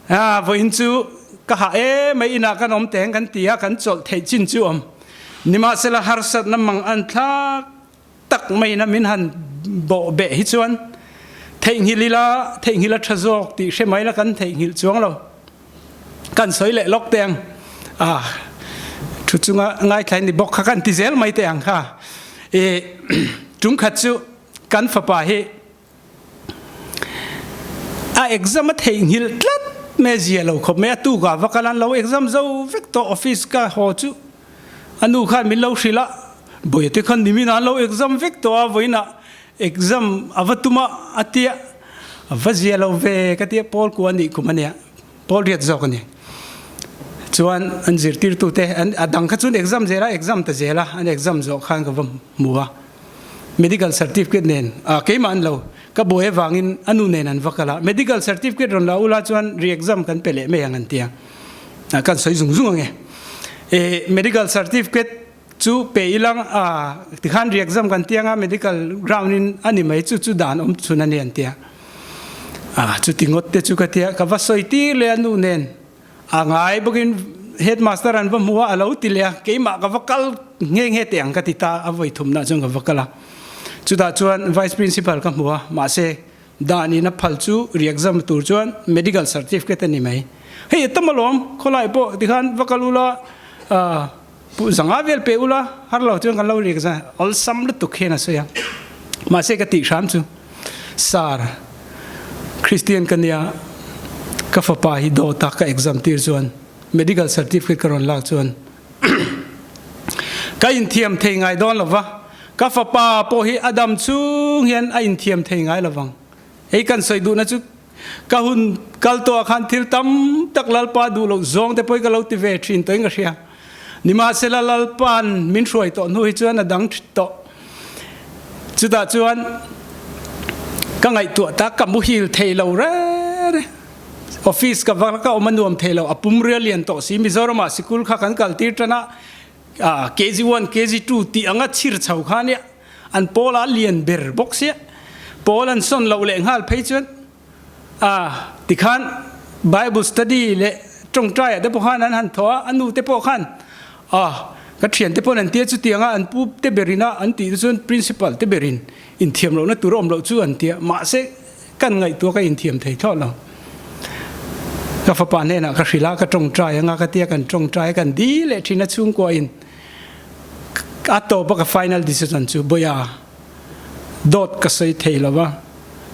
A vawiin chu ka hah em mai inah kan awm teng kan ti a, kan chawlh theih chin chu awm. Nimahsela harsatna mang an thlak tak maiin a min han bawh beh hi chuan theihnghilh ila, theihnghilh a tha zawk tih hre mai la kan theihnghilh chuang lo. Kan sawi leh lawk teh ang. A thu chunga ngaithlain ni bawk kha kan ti zel mai teh ang kha. E tungkhat chu kan fapa hi a exam a theihnghilh tlat mai a zia lo khawp mai a tukah va kal an lo exam zo vek tawh office ka haw chu a nu khan min lo hrilh a bawihte te khan nimin an lo exam vek tawh a vawiinah exam a va tum a a tia a va zia lo ve ka tia pawl kua nih kum a nia pawl riat zawk a ni chuan an zirtirtute an a dang kha chuan exam zel a exam ta zel a an exam zawh khan ka va hmu a. Medical certificate nen ah keimah an lo. Ka buai avangin a nu nen an va kal a, medical certificate rawn la ula chuan re-exam kan pe leh mai ang an ti a, kan sawi zung zung ang e. E medical certificate chu pe ilang a tikhan re-exam kan ti anga medical ground in a ni mai chu chu dan awm chhun a ni an ti a. A chuti ngawt te chu ka ti a, ka va sawi tir leh a nu nen a ngai bawkin headmaster an va hmu a, a lo ti leh a, keimah ka va kal nghe nghe teh ang ka ti ta, a vawi thumnah chuan ka va kal a. Chutah chuan vice principal ka hmu a, mahse dan in a phal chu re-exam tur chuan medical certificate a ni mai. Hei a tam alawm, khawlai pawh tikhan va kal ula, zanga vel pe ula, har lo chuan kan lo re-exam, awlsam lutuk hian a sawi a. Mahse ka tih hram chu. Sir, Christian ka nia, ka fapa hi dawta ka exam tir chuan medical certificate ka rawn lak chuan ka inthiam thei ngai dawn lova, ka fapa pawh hi a dam chung hian a inthiam thei ngai lovang. Hei kan sawi duhna chu ka hun kal tawhah khan thil tam tak Lalpa duh loh zawng te pawhin ka lo ti ve thin tawhin ka hria. Nimahsela Lalpa'n min hruai tawh hnu hi chuan a dang tawh. Chutah chuan ka ngaihtuah tak ka muhil thei lo reng reng. Office ka va ka awm a nuam thei lo, a pum rial lian tawh si. Mizoramah sikul kha kan kal tir tan a, KG1, KG2 tih anga chhir chho kha nia an pawl a lian ber bawk sia. Pawl an sawn loh leh nghal phei chuan A, tikhan Bible study leh tawngtaiah te pawh khan an han thaw a, a nu te pawh khan a, ka thian te pawhin an tia chutiang a, an pu te berin a an tih te chuan principal te berin inthiam lohna tur a awm loh chu an tia, mahse kan ngaihtuah ka inthiam thei thlawt lo. Ka fapa hnenah ka hrilh a, ka tawngtai anga ka tia, kan tawngtai a, kan dil leh thin a chhungkuain a tawp a ka final decision chu Bawia dawt ka sawi thei lo va,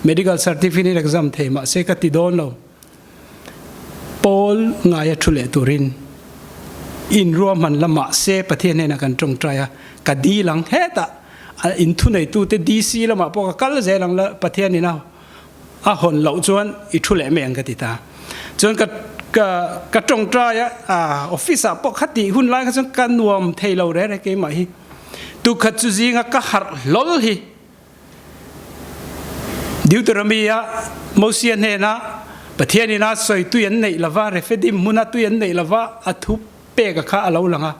medical certificate exam thei mah se ka ti dawn lo. Paul ngaia thu leh turin in ruahman la mah se Pathian hnenah kan tawngtai a, ka dil ang hetah in thuneitute DC lamah pawh ka kal zel ang la Pathian in a a hawn loh chuan i thu leh mai ang ka ti ta. Chuan ka ka ka tawngtai a, office ah pawh khatih hun lai kha chuan ka nuam thei lo reng reng keimah hi. Tukhat chu zinga ka harh hlawl hi Deuteronomy-a Mosia hnena Pathian ina sawi tui an neih lova, Rephidim hmuna tui an neih lova a thu peka kha a lo lang a.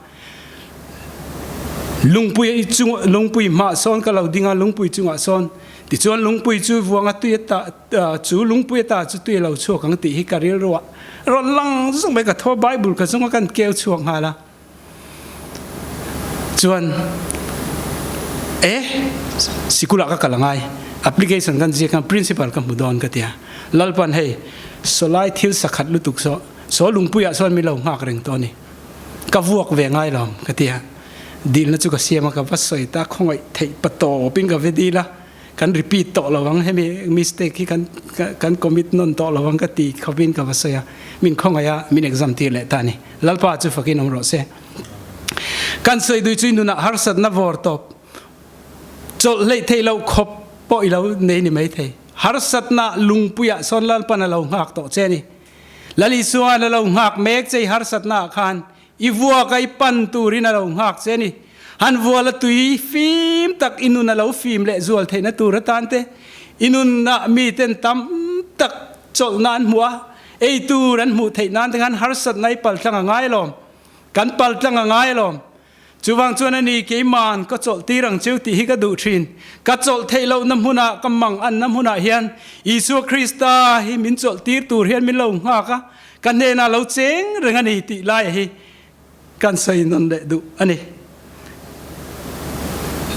Lungpui chung lungpui hmah sawn ka lo ding a, lungpui chungah sawn tichuan lungpui chu vuanga tui ata chu lungpui ata chu tui a lo chhuak ang tih hi ka rilruah rawn lang zung mai ka thaw Bible ka chunga kan keu chhuak nghal a. Chuan e sikulah ka kal angai application kan ziak khan principal ka hmu dawn ka tia Lalpan hei sawlai thil sakhat lutuk saw saw lungpuiah sawn min lo nghak reng tawh a ni ka vuak ve ngai lo ka tia dilna chu ka siam a ka va sawi ta khawngaih theih pa tawpin ka va dil a. Kan repeat tawh lo ang, hemi mistake hi kan kan commit nawn tawh lo ang ka ti khawpin ka va sawi a, min khawngaih a, min exam tir leh ta a ni. Lalpa chu fakin awm rawh se. Kan sawi dui chu i nunah harsatna vawr tawp chawlh hleih theih loh khawp pawh i lo nei ni mai thei. Harsatna lungpuiah sawn Lalpan a lo nghak tawh che a ni. Lal Isua'n a lo nghak mek che i harsatnaah khan I vuak a i pan turin a lo nghak che a ni. Han vual a tui fim tak i nun a lo fim leh zual theihna tur atan te, i nunah miten tam tak chawlhna an hmuh a, ei tur an hmuh theih nan te khan harsatna i paltlang a ngai alawm. Kan paltlang a ngai alawm. Chuvang chuan a ni, keima'n ka chawlh tir ang cheu tih hi ka duh thin. Ka chawlh theih lohna hmunah, ka mang anna hmunah hian Isua Krista hi min chawlh tir tur hian min lo nghak a, Ka hnenah lo cheng reng a ni tih laia hi kan sawi nawn leh duh a ni.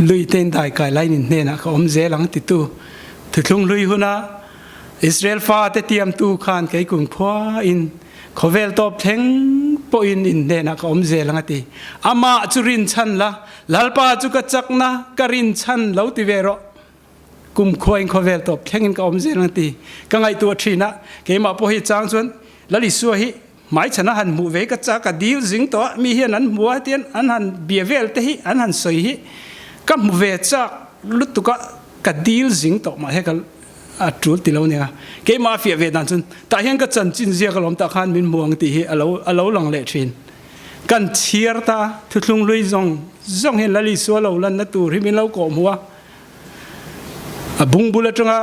Lui tein daikai lain in hnenah ka awm zel ang titu thuthlung hlui huna Israel fate tiamtu khan kei kum khua in khawvel tawp thleng pawhin in hnenah ka awm zel ang a ti. Amah chu rinchhan la, Lalpa chu ka chakna ka rinchhan lo ti ve rawh. Kum khuain khawvel tawp thlengin ka awm zel ang ti ka ngaihtuah thin a, keimah pawh hi chang chuan Lal Isua hi hmaichhan a han hmuh ve ka chak a dil zing tawh a, mi hian an hmu a hetian an han bia vel te hi an han sawi hi ka hmu ve chak lutuk a, ka dil zing tawh mah he ka a tul ti lo nia, keimah a fiah ve dan chuan tah hian ka chanchin ziak alawm tah khan min hmu ang tih hi a lo a lo lang leh thin. Kan chhiar ta thuthlung hlui zawng zawng hian Lal Isua lo lanna tur hi min lo kawhhmuh a. A bungbul atanga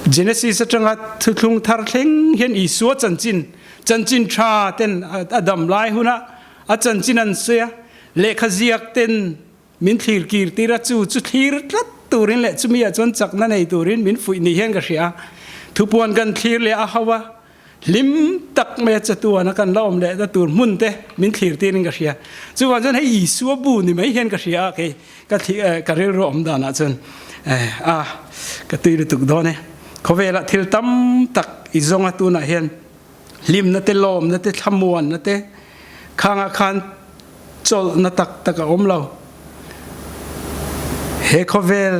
Genesis atanga thuthlung thar thleng hian Isua chanchin, chanchin tha ten a dam lai huna a chanchin an sawi a, lehkha ziak ten min thlir kir tir a, chu chu thlir tlat turin leh chumi ah chuan chakna nei turin min fuih ni hian ka hria a. Thupuan kan thlir leh a ho a, hlim tak mai a chatuan a kan la awm leh na tur hmun te min thlir tirin ka hria. Chuvang chuan hei Isua bu ni mai hian ka hria a, kei ka ka rilru awm danah chuan a ka tui lutuk dawn e. Khawvelah thil tam tak i zawng a tunah hian hlimna te lawmna te thlamuanna te khangah khan chawlhna tak tak a awm lo. He khawvel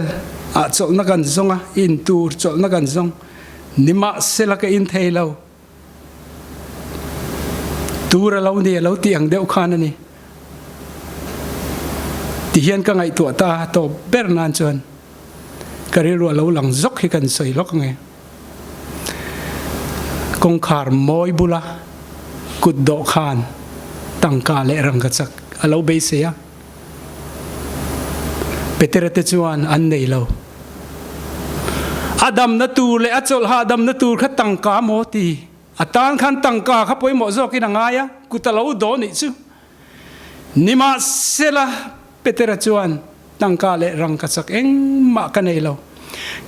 ah chawlhna kan zawng a, in tur chawlhna kan zawng. Nimahsela ka in thei lo. Tur a lo ni a lo tih ang deuh khan a ni. Tihian ka ngaihtuah ta a tawp ber nan chuan ka rilru a lo lang zawk hi kan sawi lawk ang e. Kawngkhar mawi bula kut dawh khan tangka leh rangkachak a lo beisei a. Petera te chuan an nei lo. A damna tur leh a chawlh hahdamna tur kha tangka maw ti? A tan khan tangka kha pawimawh zawkin a ngai a, kut a lo dawn nih chu. Nimahsela, Petera chuan, Tangka leh rangkachak engmah ka nei lo.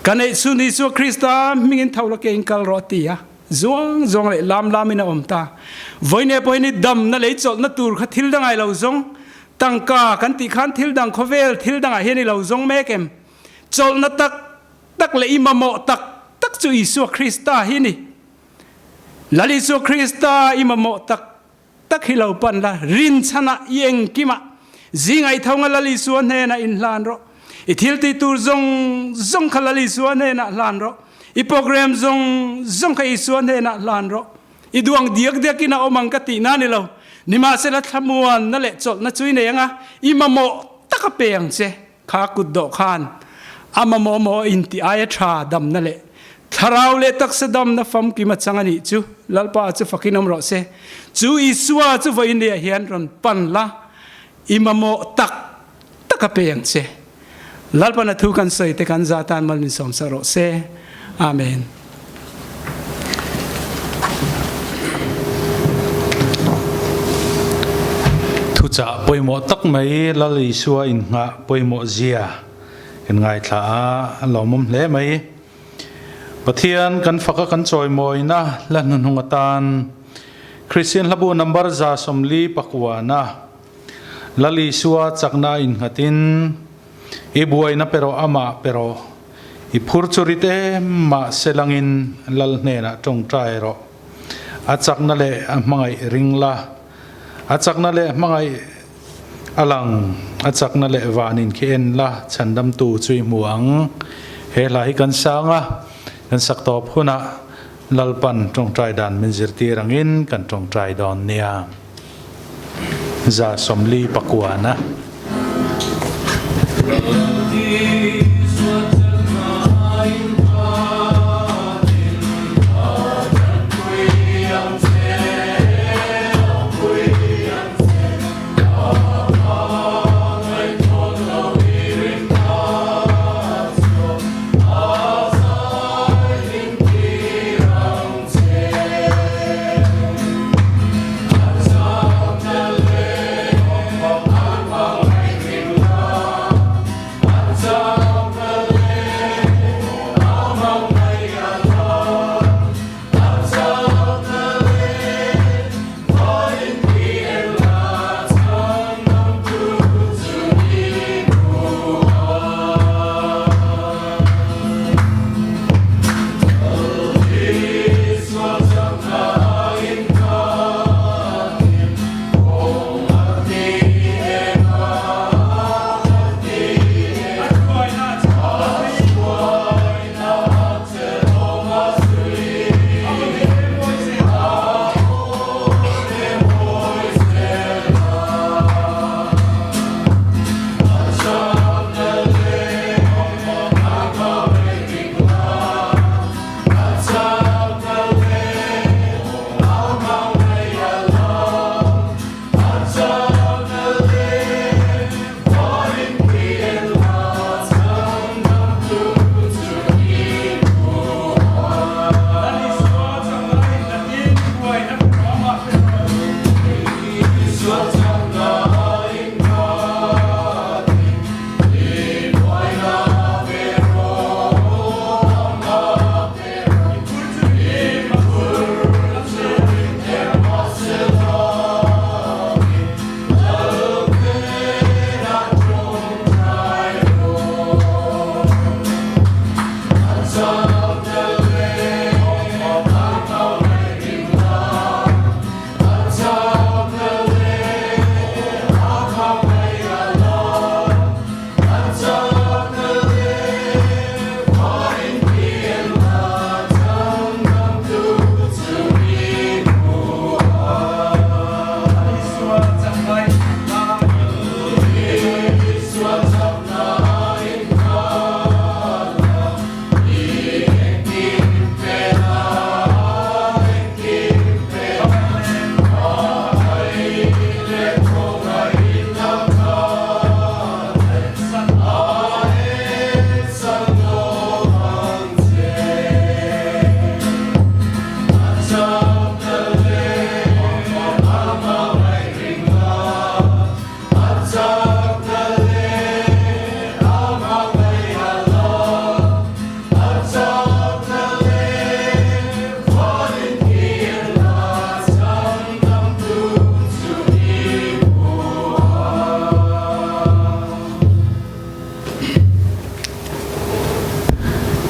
Ka neih chhun Isua Krista hmingin tho la kein kal rawh a ti a. Zuang zuang leh lam lamin a awm ta. Vawiin pawhin i damna lei chawlhna tur kha thil dang ai lo zawng. Tangka kan tih khan thil dang khawvel thil dangah hian i lo zawng mek em? Chawlhna tak tak leh i mamawh tak tak chu Isua Krista hi ni. Lal Isua Krista i mamawh tak tak hi lo pan la, rinchhanah i engkimah zinga i tho nga Lal Isua hnenah in hlan rawh. I thil tih tur zawng zawng kha Lal Isua hnenah hlan rawh. I program zawng zawng kha Isua hnenah hlan rawh. I duang diak diakin a awm ang ka tihna ni lo. Nimahsela thlamuanna leh chawlhna chu i nei anga i mamawh taka pe ang che. Kha kut dawh khan a mamawh maw inti aia tha damna leh thlarau leh taksa damna famkim a chang a nih chu Lalpa chu fakin awm rawh se. Chu Isua chu vawiin leh ah hian rawn pan la, i mamawh tak tak a pe ang che. Lalpan a thu kan sawi te kan za tan mal min sawm sak rawh se. Amen. Thuchah pawimawh tak mai Lal Isua inngah pawimawh zia kan ngaithla a, a lawmawm hle mai. Pathian kan faka kan chawimawina la hnuhnung atan Kristian hlabu number 149 Lal Isua chakna innghatin I buaina pe rawh, amah pe rawh. I phur chu rit em mahse langin Lal hnenah tawngtai rawh. A chakna leh a hmangaih ring la. A chakna leh hmangaih a lang, a chakna leh vanin khi en la, chhandamtu chu i hmu ang. He hla hi kan sang a, kan sak tawp hunah Lalpan tawngtai dan min zirtir angin kan tawngtai dawn nia. 149.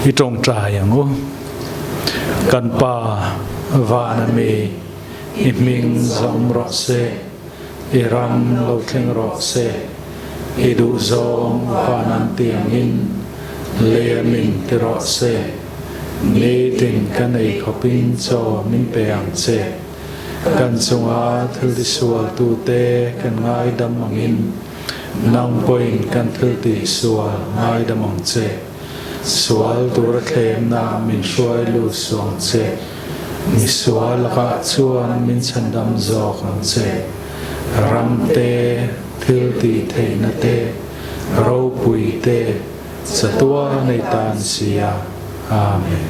I tawngtai ang u. Kan Pa vana mi i hming zawm rawh se, i ram lo thleng rawh se, i duhzawng van an ti angin lei a min ti rawh se. Nitin kan ei khawpin chaw min pe ang che. Kan chunga thil tisualtute kan ngaidam angin nang pawhin kan thil tihsual ngaidam ang che. Sual tura thlemna min hruai lut suh ang che. Misual lakah chuan min chhandam zawk ang che. Ram te, thil tih theihna te, ropui te, chatuan ei tan si a. Amen.